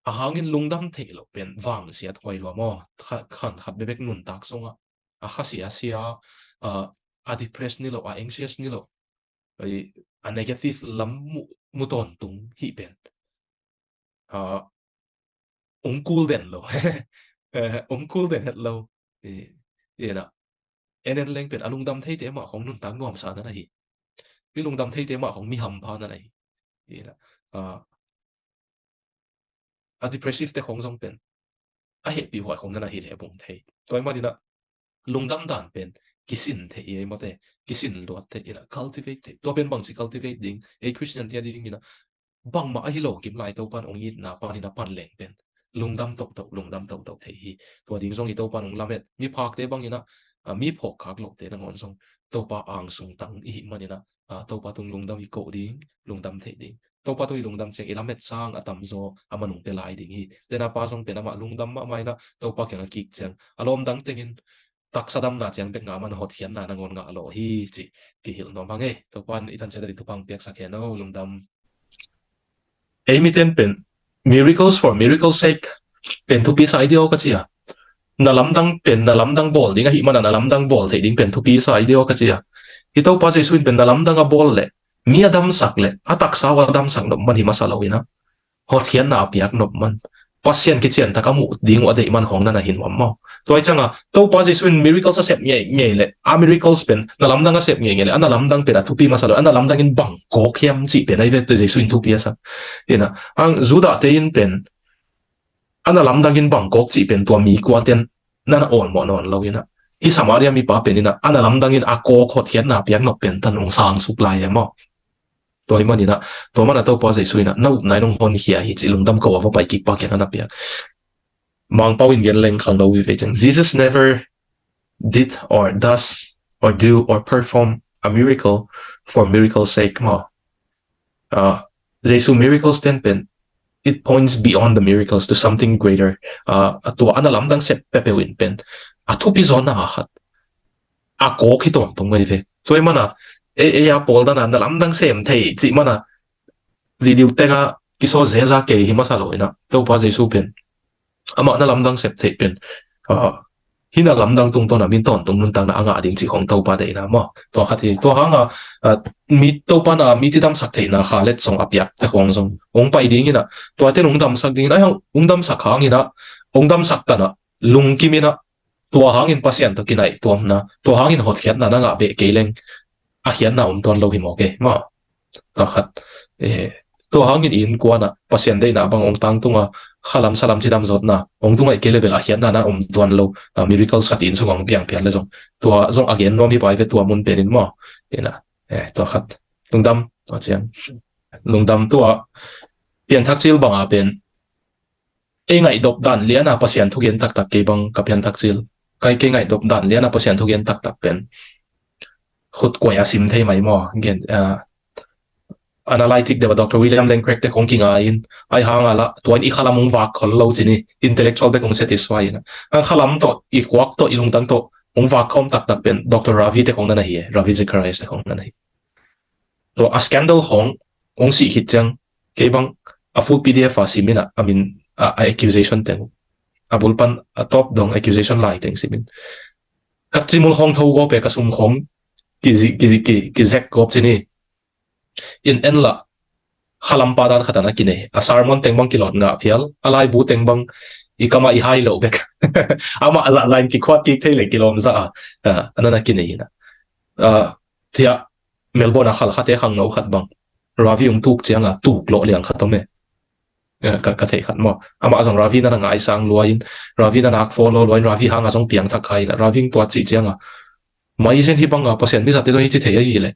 A hangin lungdam theih loh pen vangsiat huai lua maw? Kha-, khan khat bebek nuntak sungah a khasia sia, ah, a depressed ni lo, a anxious ni lo, a negative lam mu, mu tawntung hih pen. Ah, ong kul den lo. Eh, ong kul den het lo. I, i na. En en leng pen a lungdam theite mah khong nuntak nuamsa nan ahi. Mi lungdam theite mah khong mi hampha nan ahi. I na. Ah, a depressive te khong zong pen a hehpih huai khong nana hi leh bung thei. Tua ahih maninah lungdam dan pen kisin theih i ei mawte, kisin luat theih inah cultivate theih. Tua pen bangci cultivate ding, ei Christian tia ding inah bangmah ahi lo kim lai Topan ong itna panin a pan leng pen lungdam tohtoh, lungdam tohtoh thei hi. Tua ding zong i Topan ong lamet, mi phakte bangin ah, a, mi phawk khak lohte nangawn zong Topa angsung tang i hih manin ah, a, Topa tung lungdam i koh ding, lungdam thei ding. Topa tung i lungdam ciang i lamet sang a tamzaw a manung pia lai ding hi. Tena pa zong pen amah lungdam mahmah inah Topa kiang a kik ciang a lawm dang tengin taksa damna ciang bek ngah man hotkhiatna nangawn ngah lo hi ci kihilh nuam hang ei. Topan i tan ciat a ding thupha piaksak hen o, lungdam. Ei miten pen miracles for miracles sake pen thupi sa i dia ka cia. Na lamdang pen na lamdang bawl ding ahih mana na lamdang bawl theih ding pen thupi sa i dia ka cia. Hi Topa Jesu in pen na lamdang a bawl leh, mi a damsak leh, a taksa uh a damsak nop man hi masa lo inah hotkhiatna a piak nop man, Pasian kician tak a muh ding uh a deih man khong nana hi nuam maw? Tua i cianga Topa Jesu in miracles a sep ngeingei leh, a miracles pen na lamdang a sep ngeingei leh, a na lamdang pen a thupi masa lo, a na lamdang in bang kawk hiam cih pen a i vete Jesu in thupi a sa. Inah ang Judah te in pen a na lamdang in bang kawk cih pen tua mi kuaten nana awlmawh nawn lo inah, hi Samaria mipa pen inah a na lamdang in a kawk hotkhiatna a piak nop pen tan ong sangsuk lai e maw? Tua i maninah, tua mana Topa Jesu inah na upna in ong honkhia hi cih lungdam ko a va pai kik pa kiang a na piak. Mangpau in gen leng khang lo vive ciang, Jesus never did or does or do or perform a miracle for miracle's sake maw? A, Jesu miracles ten pen it points beyond the miracles to something greater. A, tua a na lamdang sep peuhpeuh in pen a thupi zawna a khat a kawk hi tawntung mai ve. Tua i mana ei, ei a pawl dana na lamdang sem thei cih mana video tenga kisawl zeza kei hi masa lo inah Topa Jesu pen amah na lamdang sep theih pen, a, hi na lamdang tungtawna min tawntung nuntakna a ngah ding cih khong Topa deihna maw? Tua khat hi. Tua hanga, a, mi Topa na mi tidamsak theihna kha let zong a piak te khong zong ong pai ding inah, tuate nung damsak ding inah, ai hang ung damsak hang inah, ung damsak tanah lungkim inah, tua hangin Pasian tawh kinaih tuamna, tua hangin hotkhiatna na ngah beh kei leng a khiatna om tuan lo hi mawk e maw? Tua khat, eh, tua hangin i innkuanah Pasian deihna bang ong tangtunga, khalam salam cidam zawtna ong tungaih kei leh bel a khiatna na om tuan lo, a, miracles khat i inn sungah ong piang phial le zong, tua zong a gen nuam hi pai ve tua mun penin maw? Inah, eh, tua khat lungdam, tua ciang lungdam. Tua pianthak cil banga pen ei ngaihdop dan liana Pasian thugen taktak kei bang ka pianthak cil. Kai kei ngaihdop dan liana Pasian thugen taktak pen khut kuai a sim thei mai maw? Gen, ah, analytic deuh a Doctor William Lane Craig te khong kinga in, ai hanga lah tua in i khalam ong vak khol lo cini, intellectual bek ong satisfy in. A khalam tawh, i khuak tawh, i lungtang tawh ong vak khawm taktak pen Doctor Ravi te khong nana hi e, Ravi Zacharias te khong nana hi. Tua a scandal khong ong sih khit ciang, kei bang a full P D F a simin a, a min, a, a accusation teng, a bulpan a top dong accusation lai teng simin, ka cimul khong tho gawp e, ka sum khong ki, ki, ki, ki zek gawp cini. In en lah khalampa dan khat ana kinei, a sermon teng bang kilawt ngah phial, a laibu teng bang i kama i hai lo bek. Amah zahzah in kikhuat kik thei le kilawm zah a, a, a nana kinei ina. A, tia Melbourne a khalkhate khangno khat bang Ravi ung tuk cianga tuk lawh liang khat om e. Eh, ka, ka theih khat maw? Amah zong Ravi nana ngaisang luain, Ravi nana follow luain, Ravi hanga zong piangthak kha ina, Ravi ung tuat cih cianga maizen hi banga Pasian mizate zong hi ci thei ahi le,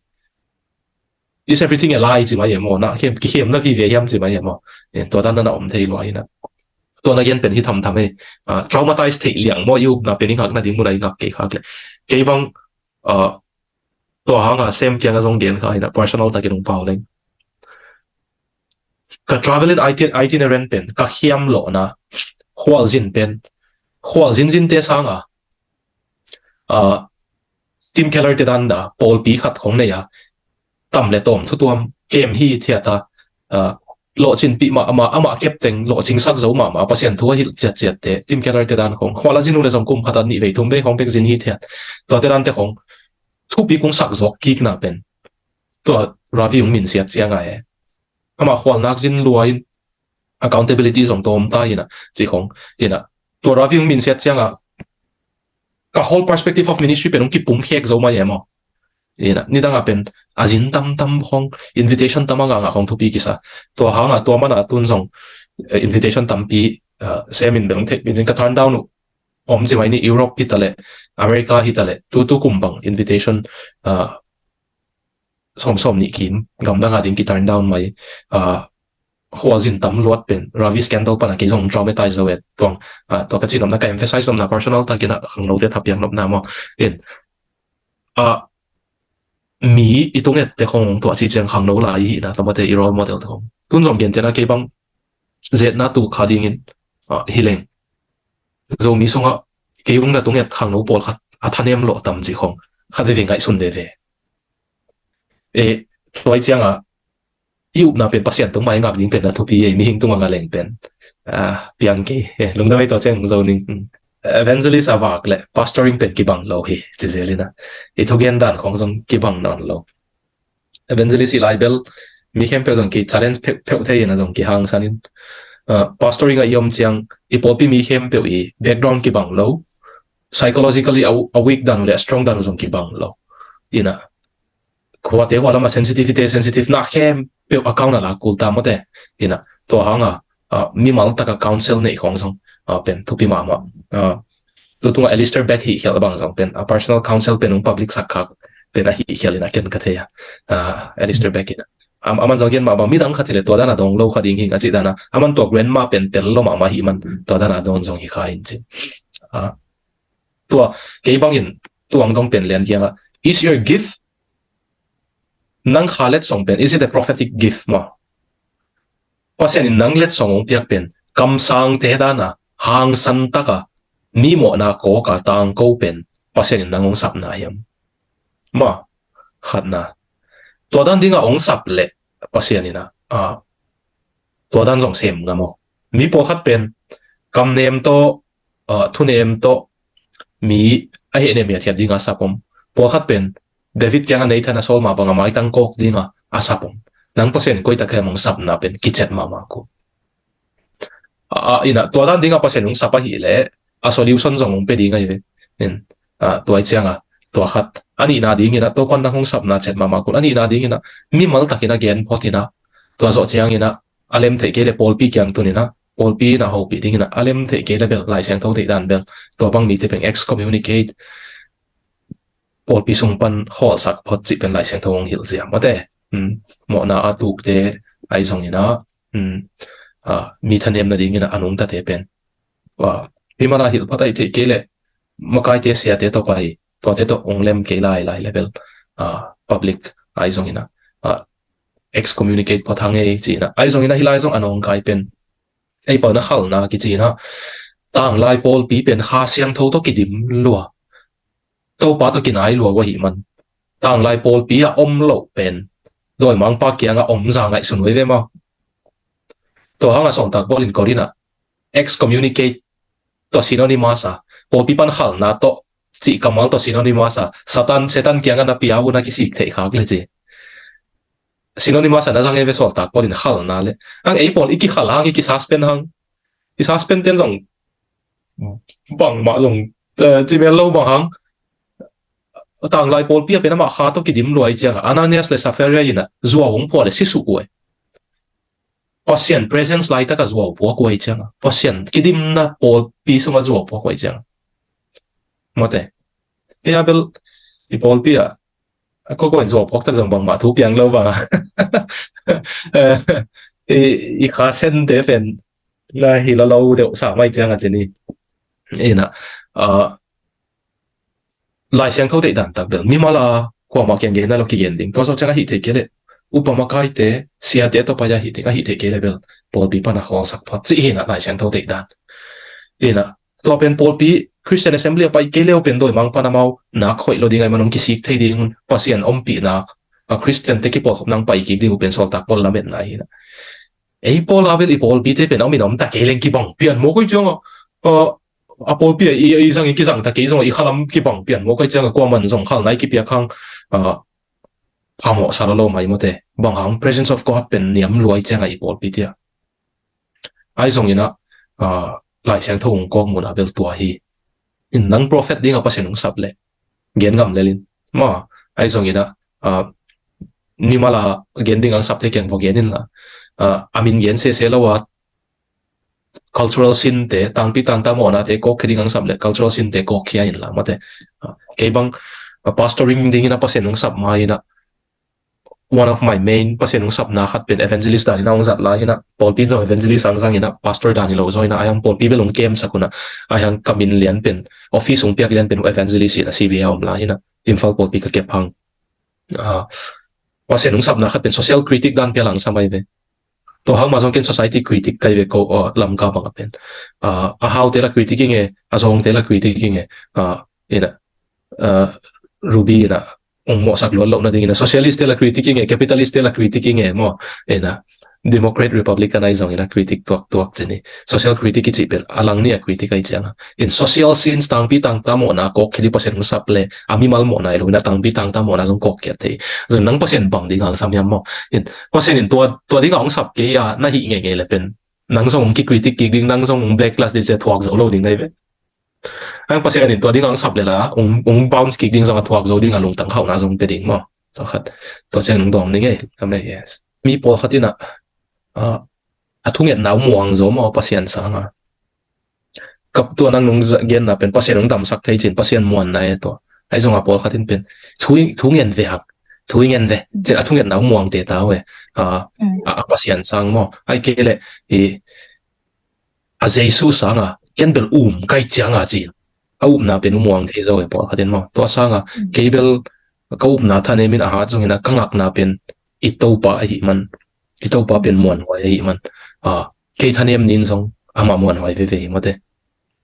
is everything a lie ci mai e maw? Na khem, kikhemna vive hiam ci mai e maw? Eh, tua dan nana om thei lua ina. Tua na gen pen hi thamtham e. Ah, traumatize theih liang maw, i upna pen i ngakna ding muna i ngak kei khak le. Kei bang, ah, tua hanga sem kianga zong gen kha ina, personal takin ung pau leng. Ka travel in iti-, itinerant pen, ka khiam lawhna, khualzin pen, khualzin zinte sanga, ah, Tim Keller te dan da, pawlpi khat khong nei a, tam le tawm thutuam kem hi thiata, ah, lawhcinpih mahmah, amah kepteng lawhcingsak zo mahmah, Pasian thu a hilh ciatciatte, Tim Keller te dan khong, khual a zin uh le zong kum khata nih vei thum vei khong bek zin hi thiat. Tuate dante khong, thupi kung sak zawk kikna pen tua Ravi ung minsiat cianga e. Amah khualnak zin luain accountability zong tawm ta ina, ci khong ina. Tua Ravi ung minsiat cianga ka whole perspective of ministry pen ung kipum khek zo mai e maw? Ina, nidanga pen a zin tamtam khong, invitation tam anga nga khong thupi kisa. Tua hanga tua mana tun zong, eh, invitation tampi uh, sem in bel hong theih pin zing ka turn down uh om zi mai ni. Europe hi ta leh, America hi ta leh, tu tu kum bang invitation uh, sawm sawm nih kim gamdang a ding ki turn down mai. Uh, khualzin tam luat pen Ravi scandal pana kei zong traumatize zo et tuang. Uh, tua ka cih nopna, ka emphasize nopna, personal takin a khangnote thapiak nopna maw. In uh, mi i tung ette khong tua ci ciang khangno lai i hihna, tamate i role model te khong. Tun zong gentehna kei bang zetna tu kha dingin uh, hi leng, Zomi sungah kei ung na tung et khangno pawlkhat a thanem lawh tam ci khong khat veve ngaihsun veve. E, tua i cianga i upna pen Pasian tung mai ngak ding pen a thupi ei, mihing tung a nga leng pen a piang kei. E, lungdam ei, tua ciang zo ning. Evangelist a vak le pastoring pen kibang lo hi ci zelina, i thugen dan khong zong kibang nawn lo. Evangelist i lai bel mi khempeuh zong ki challenge peuhpeuh thei ina zong ki hangsan in, uh, pastoring a i om ciang i pawlpi mi khempeuh i background kibang lo, psychologically a, a weak dan le a strong dan zong kibang lo. Ina khuate hua lama sensitivity, sensitive na khempeuh account a la kul ta mawte. Ina tua hanga uh, mimal taka counsel neih khong zong uh, pen thupi mahmah. Uh, tutunga Alistair Beck hih khial bang zong pen a uh, personal counsel pen ung public sak khak pen a hih khial ina ken ka thei a. Uh, Alistair Beck ina am, aman zong gen mah bang midang khat hi le tua dana dong lo kha ding hing a cih dana aman tua grandma pen tel lo mahmah hi man tua dana dong zong hi kha in cin. Uh, tua kei bangin tuang dong pen lian kianga, is your gift, nang kha letsong pen, is it a prophetic gift maw? Pasian in nang letsong hong piak pen kamsangte dana hangsan taka mi mawhna kawka tangko pen Pasian in nang hong sapna hiam? Ma khatna, tua dan dinga hong sap leh Pasian ina uh, tua dan zong sem ngam aw. Mi pawlkhat pen kamnem tawh uh, thunem tawh mi a hehnem hiathiat dinga sap om. Pawlkhat pen David kianga Nathan a sawl mah banga maitang kawk dinga a sap om. Nang Pasian in koitak hiam hong sapna pen kicet mahmah ku. Uh, ina tua dan dinga Pasian hong sap ahih leh a solution zong hong pe ding ahi ve. In uh, tua i cianga tua khat, a nihna dingina tua pan nang hong sapna cet mahmah kun, a nihna dingina mimal takina gen phot ina tua zawh ciangina a lem theih kei le pawlpi kiang tunina pawlpi ina hopih dingina a lem theih kei le bel Lai Siangtho theih dan bel tua bang mite pen excommunicate, pawlpi sung pan hawlsak phot cih pen Lai Siangtho hong hilh ziam mate. Hmm. Mawhna a tukte ahi zongina hmm. Uh, mi thanemna dingina a nungtate pen uh, himana hilh phot ahi theih kei le makaite siate tawh pai tuate tawh hong lem kei lai lai le bel uh, public ahi zongina uh, excommunicate phot hang ei cina ahi zongina hilai zong a nawngkai pen ei pauna khalna kicina tanglai pawlpi pen Kha Siangtho tawh kidim lua, Topa tawh kinai lua uh ahi man tanglai pawlpi a om loh pen dawimangpa kianga om za ngaihsun uh ahi ve maw? Tua hanga sawltak Paul in Korinth ah excommunicate tawh synonymous a, pawlpi pan khalna tawh cih kammal tawh synonymous a, Satan, Satan kianga na pia uh na kisik theih khak le ci. Synonymous a na zang ei ve sawltak Paul in khalna le. Ang ei pawl i kikhal hang, i kisuspend hang, i suspend ten zong bangmah zong eh, ci mel lo bang hang. Tanglai pawlpi a pen amah Kha tawh kidim lua i cianga Ananias le Sapphira ina zuau hong phuah le sisuk uh ei. Pasian presence laitaka zuau puak uh ei cianga Pasian kidimna pawlpi sunga zuau puak uh ei cianga mate. Ei a bel i pawlpi a a kawkaw in zuau puak tak zong bangmah thu piang lo banga i, i Kha sente pen na hi lo lo deuh sa mai cianga cini. Ina uh, Lai Siangtho deih dan tak bel mimal a kuamah kiang gen na lo kigen ding. Tua zawh ciang a hih theih kei leh upa makaite siate tawh pai a hih theih, a hih theih kei leh bel pawlpi pana khawlsak phot cih hina Lai Siangtho deih dan. Ina tua pen pawlpi Christian Assembly a pai kei leu pen dawimang pana mau nak khoih lo ding ahi man hong kisik thei ding un Pasian ompihna a Christian te kipawlkhop nang pai kik ding uh pen sawltak Paul lametna hina. Ei pawl a bel i pawlpite pen a min a om ta kei leng kibang pian maw koi cianga a pawlpi a i zangin kizang ta kei zong i khalam kibang pian maw koi cianga kuaman zong khalna i kipiak hang phamawh sa lo lo mai mawte bang hang presence of God pen niam luai cianga i pawlpite a. Ahi zongina Lai Siangtho hong kawk muna bel tua hi. In nang prophet dinga Pasian hong sap leh gen ngam lelin ma ahi zongina mimala gen ding ang sapte kiang vo gen inla a min gen sese lo a cultural sin te, tangpi tangta mawhnate kawkkhia ding ang sap le cultural sin te kawkkhia inla mate. Ah, kei bang, ah, pastoring dingin a Pasian hong sap ma inah, one of my main Pasian hong sapna khat pen evangelist dan inah hong zat lai inah, pawlpi zong evangelist ang zang inah, pastor dan hi lo zaw inah, a hiang pawlpi bel hong kemsak unah, a hiang ka min lian pen, office hong piak lian pen evangelist inah, C B A a om lai inah, Imphal pawlpi ka kep hang. Ah, Pasian hong sapna khat pen social critic dan pia lang sa mai ve. Tua hang ma zong ken society critic kai ve ko, ah, Lamka bang a pen. Ah, a Hau te la critic inge, a Zong te la critic inge, ah, inah, ah, Ruby inah, hong mawhsak luat lohna ding inah, socialist te la critic inge, capitalist te la critic inge maw, inah, Democrat Republican ai zong inah critic tuaktuak cini. Social critic i cih pen a lang ni a critic ai cianga. In social sins tangpi tangta mawhna kawkkhia ding Pasian hong sap le, a mimal mawhna i lo inah tangpi tangta mawhna zong kawkkhia thei. Zong nang Pasian bang ding hang sam hiam maw. In Pasian in tua, tua ding hong sap kei a, na hih ngeingei le pen. Nang zong hong kikritik kik ding, nang zong hong black class ding cia thuak zo lo ding nai ve. Ang Pasian in tua ding hong sap le la, hong, hong bounce kik ding zong a thuak zo ding a lungtang khauhna zong pe ding maw. Tua khat, tua ciang hong dawng ding ei, lam le, yes. Mi pawlkhat inah, ah, a thungetna uh muang zo maw Pasian sanga. Kap tua nang nung genna pen Pasian hong damsak thei cin, Pasian muanna e tua. Ai zong a pawlkhat in pen, thu, thu ngen ve hak, thu ngen ve, cin a thungetna uh muang te ta uh e. Ah, a, a Pasian sang maw. Ai kei le, i, a Jesu sanga, ken bel um kai cianga cin. A upna pen uh muang thei zo e pawlkhat in maw. Tua sanga, kei bel ka upna thanem in a hat zong inah ka ngakna pen i Topa ahi man. I Topa pen muanhuai ahi man. Ah, kei thanem nin zong amah muanhuai veve hi mate.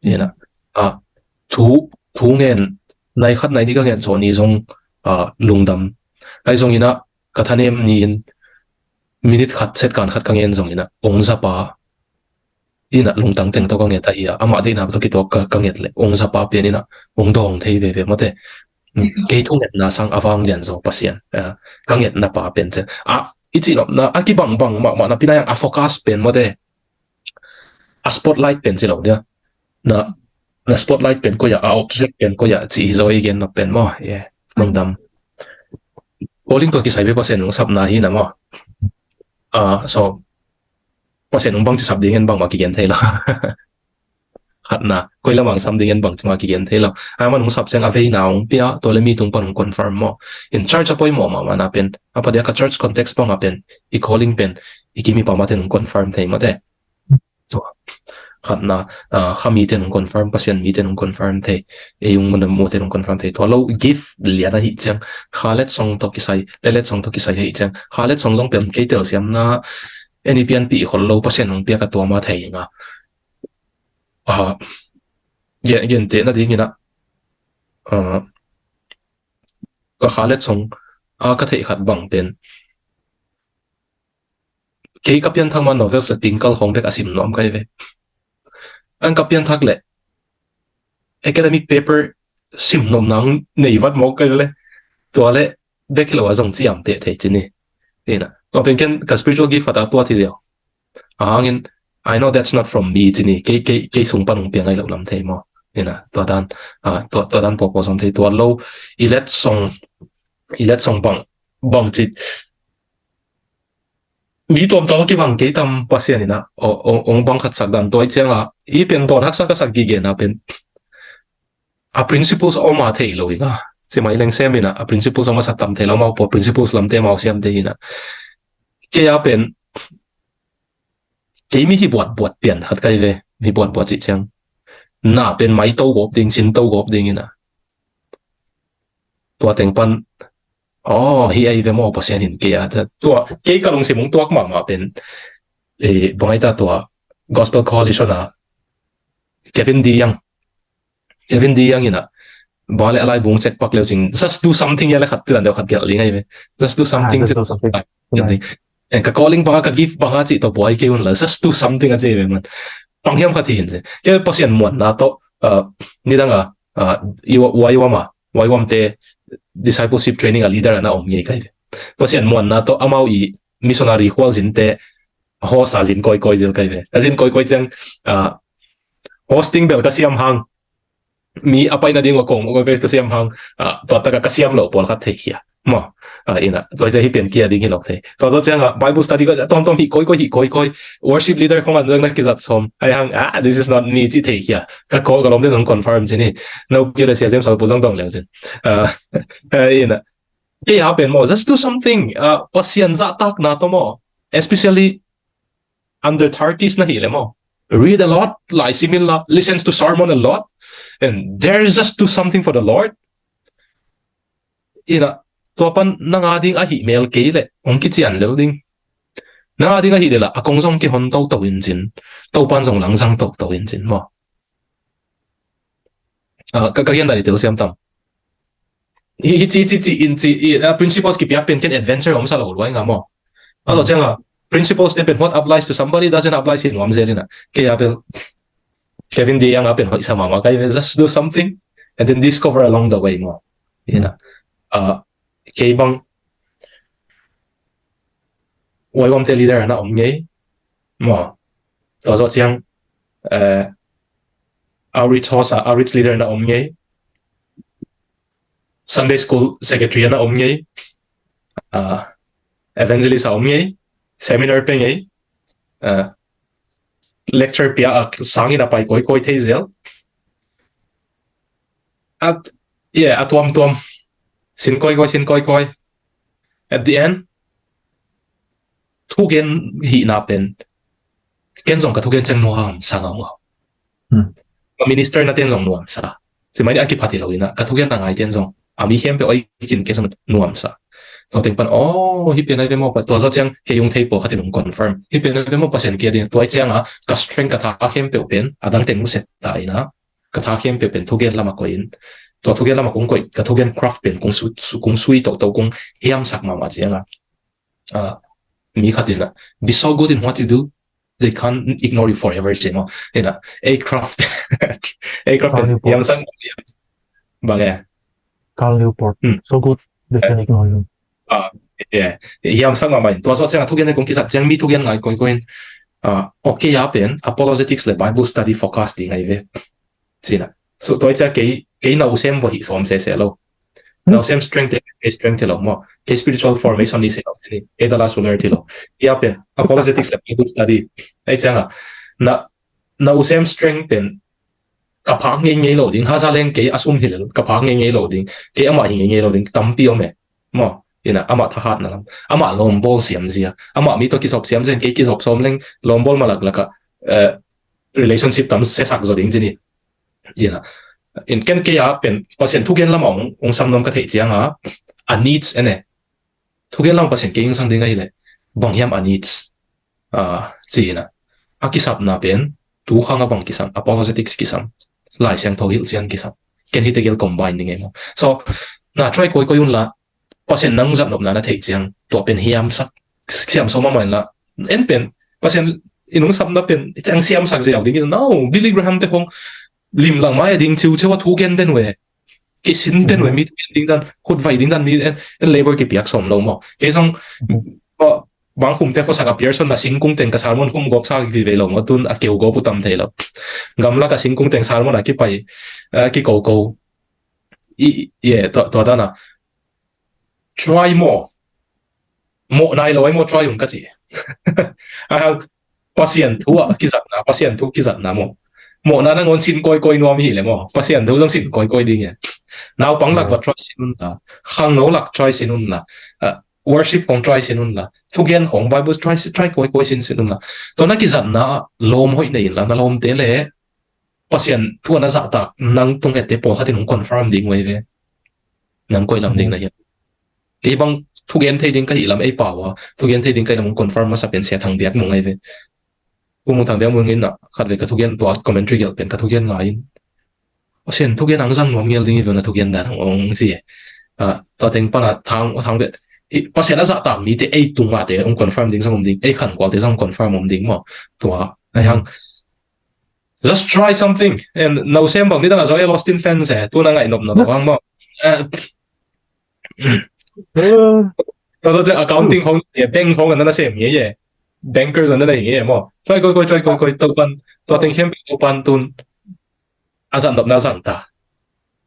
Inah. Ah, thu, thu ngen nai khat nai ni ka ngen saw ni zong, ah, lungdam. Ai zong inah ka thanem ni in minute khat set kan khat ka ngen zong inah hong zapa inah lungtang teng tawh ka nget ahi a, amah deihna tawh kituak ka, ka nget le hong zapa pen inah hong dawng thei veve mate. Kei thungetna sang a vang lian zo Pasian, ah, ka ngetna pa pen cin. Ah, i cih nopna a kibangbang mahmah napi na hiang a focus pen mate. A spotlight pen ci lo dia. Na, na spotlight pen koi ah, a object pen koi ah ci hi zo i gen nop pen maw. Yeah. Lungdam. Calling tua kisai ve Pasian hong sapna hi na maw. Ah, so Pasian hong bang ci sap ding hen bangmah kigen thei lo. Khatna, koi lamang sam ding hen bangci mah kigen thei lo. Ai man hong sap ciang a veina hong pia, tua le mi tung pan hong confirm maw. In church a poimawh mahmah na pen, a padia ka church context pang a pen, i calling pen, i kim i pam a ten hong confirm thei mate. Tua, khatna, ah, kha mi ten hong confirm, Pasian mi ten hong confirm thei, ei hong mun mu ten hong confirm thei. Tua lo gift lian ahi ciang, kha let song tawh kisai, le let song tawh kisai ahi ciang, kha let song zong pen kei telsiamna, en i pianpih khol lo Pasian hong piak a tua mah thei nga. Ah, gen, gentehna dingin ah, ah, ka kha let song, ah, ka theih khat bang pen. Kei ka pianthak ma novel sa tingkal khong bek a sim nuam kai ve. An ka pianthak le academic paper sim nuam nang nei vat mawk kai le. Tua le bek hi lo a zong ciam teh thei cini. Ina. Tua pen ken ka spiritual gift khat a tua thi ziau. Ahangin, "I know that's not from me," cini. Kei, kei, kei sung pan hong piang ai lo lam thei maw. Ina, tua dan, ah, tua, tua dan pawpaw zong thei. Tua lo, i let song, i let song bang, bang cit. Mi tuamtuam a kibang kei tam Pasian ina, o, o, ong bang khat sak dan tua i cianga, i pen dawn haksa ka sak gige na pen. A principles a om a thei lo ina. Simai leng sem ina, a principles a masa tam thei lo mau po, principles lamte mau siam te ina. Kei a pen, kei mi hi buat buat pian khat kai ve, mi buat buat cih ciang. Na pen mai to gop ding, sin to gop ding ina. Tua teng pan, oh, hi ai ve maw Pasian in kei a. Tua, kei ka lungsim ong tuak mahmah pen, eh, bangai ta tua, Gospel Coalition a, Kevin D Young. Kevin D Young ina, ba le alai bung check pak leu cing, "Just do something," ya le khat tilan deu khat gel ling ai ve. "Just do something," just do something. Ka calling banga, ka gift banga cih to buai kei un la, "Just do something," a cih ve man. Pang hiam khat hi hin se. Kei Pasian muanna to, uh, nidang a, uh, iwa, iwa ma, iwa ma te discipleship training a leader ana om ngei kai ve. Pasian muanna to amau i missionary khual zin te host a zin koi koi zil kai ve. A zin koi koi ciang, uh, hosting bel ka siam hang. Mi a paina ding wa kong, wa ka siam hang, ah, tua taka ka siam lo pawl khat thei khia. maw. Ah, ina, tua ciang hih pen kia ding hi lo thei. Tua, tua ciang a Bible study ko tuamtuam hih koi koi, hih koi koi. Worship leader khong an zang na kizat sawm. Ai hang, ah, this is not me ci thei kia. Ka ko ka lawmte zong confirm ci ni. No kia le Sia James Salpu zong dong leng cin. Ah, eh, ina. Kei a pen maw, just do something. Ah, Pasian zahtakna tawh maw. Especially under thirties na hi le maw. Read a lot, lai sim in la, listens to sermon a lot, and there's just do something for the Lord. Ina, tua pan nang a ding ahi mel kei le, hong kician lel ding. Nang a ding ahi le la, a kong zong kihon toto in cin, Topan zong langzang toto in cin maw. Ah, ka, ka gen dan i tel siam tam. Hi, hi ci, ci, ci, in ci, i, ah, principles kipiak pen ken adventure om sa lo luai nga maw. A lo ciang a, principles te pen what applies to somebody doesn't apply si nuam zel ina. Kei a pen, Kevin Diang a pen hoih sa mama kai, just do something and then discover along the way maw. Ina. Ah, kei bang, wai wam te leader na om ngei maw. Tua zawh ciang, eh, outreach host a, outreach leader na om ngei. Sunday school secretary na om ngei. Ah, evangelist a om ngei. Seminar pe ngei. Ah, lecture pia a sangin a pai koi koi thei zel. At, yeah, a tuamtuam. Sin koi koi, sin koi koi. At the end, thugen hihna pen, ken zong ka thugen ciang nuam sa ngau ngau. Hmm. Ka minister na ten zong nuam sa. Simai ni a kiphat hi lo ina, ka thugen na ngai ten zong, a mi khempeuh oi kin ken zong nuam sa. Tua teng pan, oh, hi pen ai ve maw, tua zawh ciang kei ung thei pawl khatin ung confirm. Hi pen ai ve maw, Pasian kia ding, tua i ciang a, ka strength ka tha khempeuh pen, a dang teng mu set ta ina, ka tha khempeuh pen thugen lama koih in. Tua thugen lama kung koih, ka thugen craft pen kung su, su, kung sui toto, kung hiamsak mama ciang a. Ah, mi khat ina, be so good in what you do, they can't ignore you forever, ci maw. Ina, a craft, a craft pen, hiamsak, bang e. Carl Newport, hmm. So good, they can't ignore you. Ah, yeah. Hiamsak mama in. Tua zawh ciang a thugen kung kizat ciang mi thugen ngai koi koi in. Ah, okay a pen, apologetics le Bible study focus ding ai ve. Cina. So, tua i ciang kei, kei na usem vo hi sawm sese lo. Na usem strength te, kei strength te lo maw. Kei spiritual formation ni se lo, cini. Kei Dallas Willard ti lo. Ia pen, apologetics le Bible study. Ai ciang a, na, na usem strength pen, ka phak ngei ngei lo ding. Haza leng kei a sum hi le lo, ka phak ngei ngei lo ding. Kei ama hi ngei ngei lo ding. Tampi om e. Maw, ina, ama thahatna lam. Ama lawmbawl siam zia. Ama mi tua kizop siam zia, kei kizop sawm leng, lawmbawl malak laka, eh, relationship tam sesak zo ding cini. Ina, in ken kei a pen, Pasian thugen lama ung, ung sam nuam ka theih ciang a, a needs ene. Thugen lama Pasian kei ung sang ding ahi le, bang hiam a needs. Ah, cina. A kisapna pen, tu khang a bang kisam, apologetics kisam. Lai Siangtho hilh cian kisam. Ken hi tegel combine ding e maw. So, na try koi koi un la, Pasian nang zat nopna na theih ciang, tua pen hiamsak, siam so mama in la. En pen, Pasian in ung sapna pen, ciang siamsak ziau ding in, no, Billy Graham te hong, lim lang mai ding ciu ciu a thugen den we. Kisin den we, mi thugen ding dan, khut vai ding dan, mi en, en labor kipiak sawm lo maw. Kei zong, bang khum te khosak a Pearson na singkung teng ka sermon khum gawp sa vive lo maw, tun a keu gawp uh tam thei lo. Gamlak a singkung teng sermon a kipai, eh, kikoko. I, i, tua, tua dan a. Try maw. Mawh nai lo ai maw try ung ka ci. A hang, Pasian thu a kizatna, Pasian thu kizatna maw. Mawhna nangawn sin koi koi nuam hi le maw. Pasian thu zong sin koi koi ding e. Naupang lak va try sin un la. Khangno lak try sin un la. Ah, worship khong try sin un la. Thugen khong Bible try, try koi koi sin sin un la. Tua na kizatna lawm hoih nei in la, na lawmte le Pasian thu a na zahtak nang tung ette pawlkhat in hong confirm ding uh ahi ve. Nang koi lam ding na hiam. Kei bang thugen thei ding ka hih lam ei pau a, thugen thei ding ka hih lam hong confirm masa pen Sia Thang Biak Mung ahi ve. Pu Mung Thang Biak Mung in a, khat ve ka thugen tua commentary gelh pen ka thugen ngai in. Pasian thugen ang zang nuam ngel ding hi ve na thugen dan hong ci e. Ah, tua teng pan a Thang, Thang Biak, hi, Pasian a zahtak mite ei tung a te hong confirm ding zong om ding, ei khankual te zong confirm om ding maw. Tua, ai hang. Just try something. And na usem bang ni dang a Joel Osteen fans e, tu na ngaih nop na lo hang maw. Eh, tua, tua ciang accounting khong, eh, bank khong an na sem nge ye. Bankers an na nei nge maw. Try koi koi, try koi koi, Topan, tua teng khempeuh Topan tun. A zat nopna zang ta.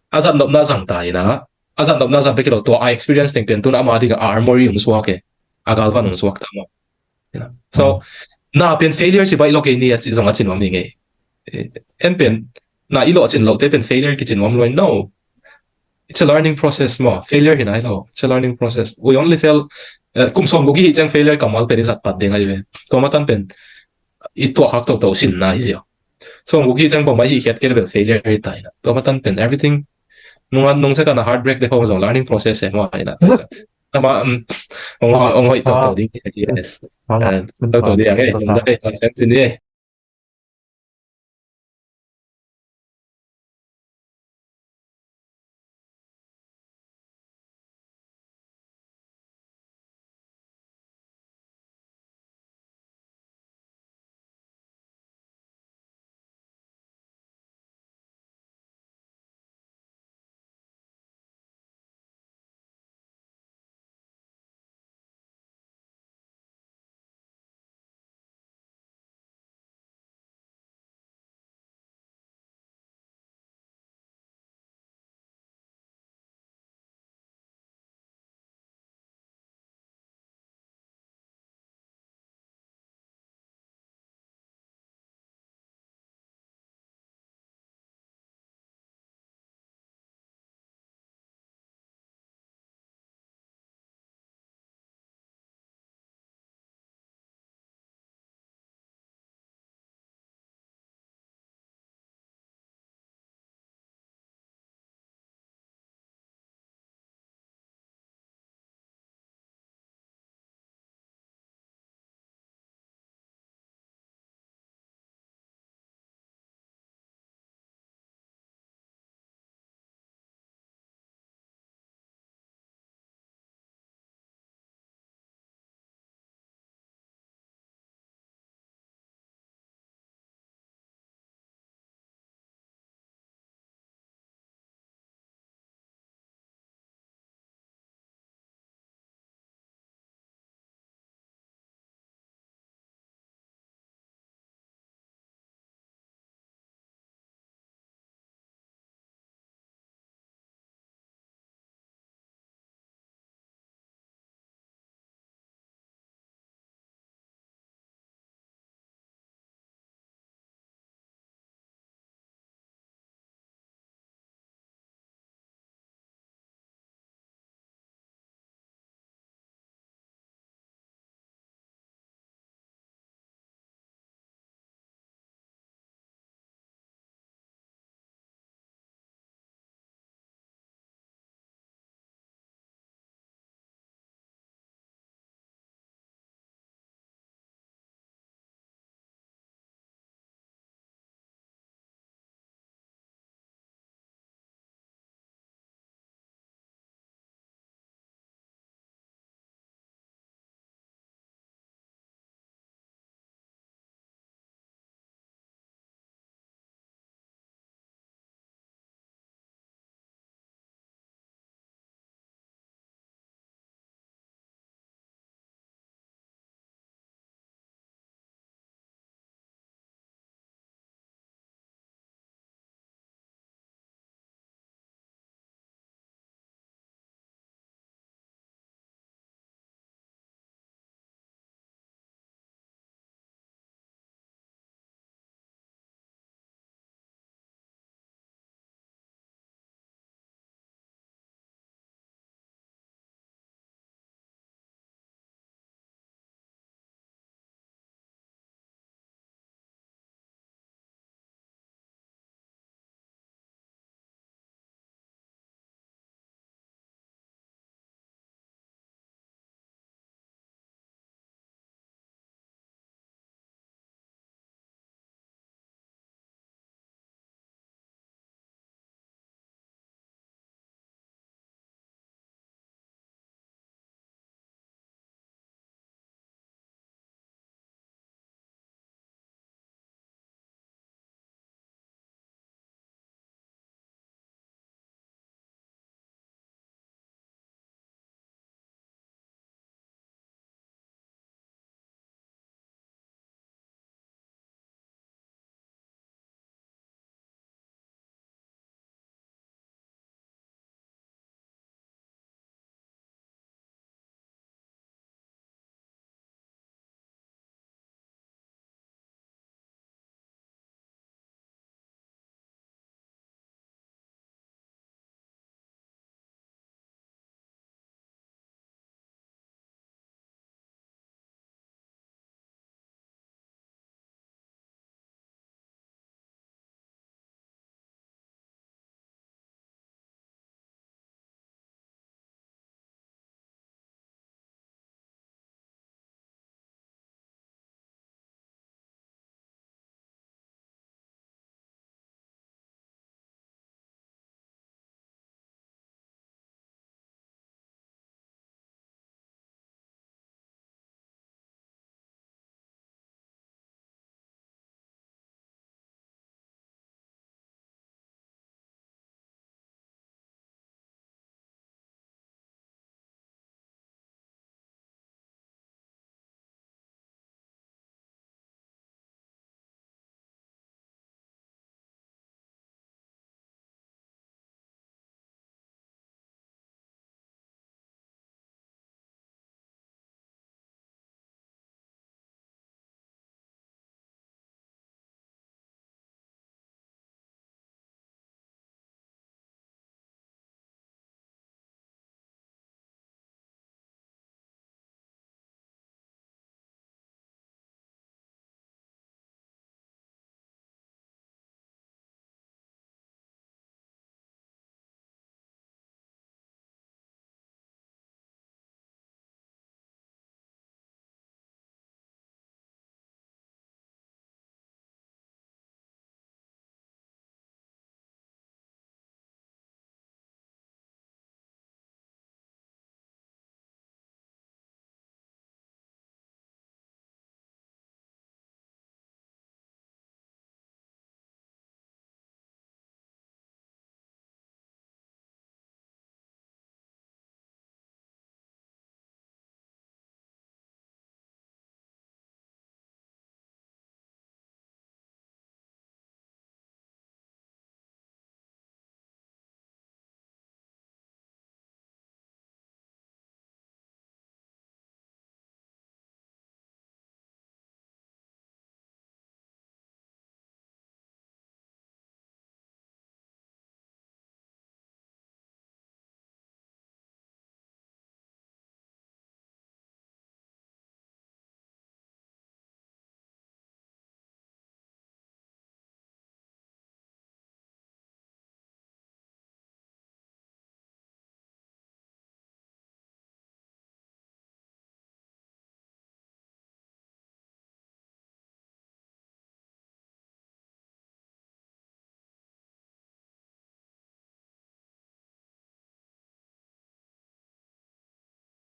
A zat nopna zang ta ina. a zat nopna zat bek hi lo, tua a experience teng pen tu-in ama dingin a armory hong suak e, a galvan hong suak ta maw. So na pen failure ci baih lo kei ni a ci zong a ci nuam hi ngei. En pen na i lawhcin lohte pen failure kici nuam lo in, no, it's a learning process maw. Failure hi nai lo, it's a learning process. We only fail, kum sawmguk i hih ciang failure kammal pen i zat pat ding ahi ve. Tua matan pen i tuahkhak toto sinna hi ziau. Sawmguk i hih ciang bawm a i hih khiat kei le bel failure hi ta hi na. Tua matan pen everything nung a nung sek a na heartbreak te khong zong learning process e maw hi na. Ama ong hoih toto ding. Yes. Toto ding ang e. Lungdam e, tua sem cin e.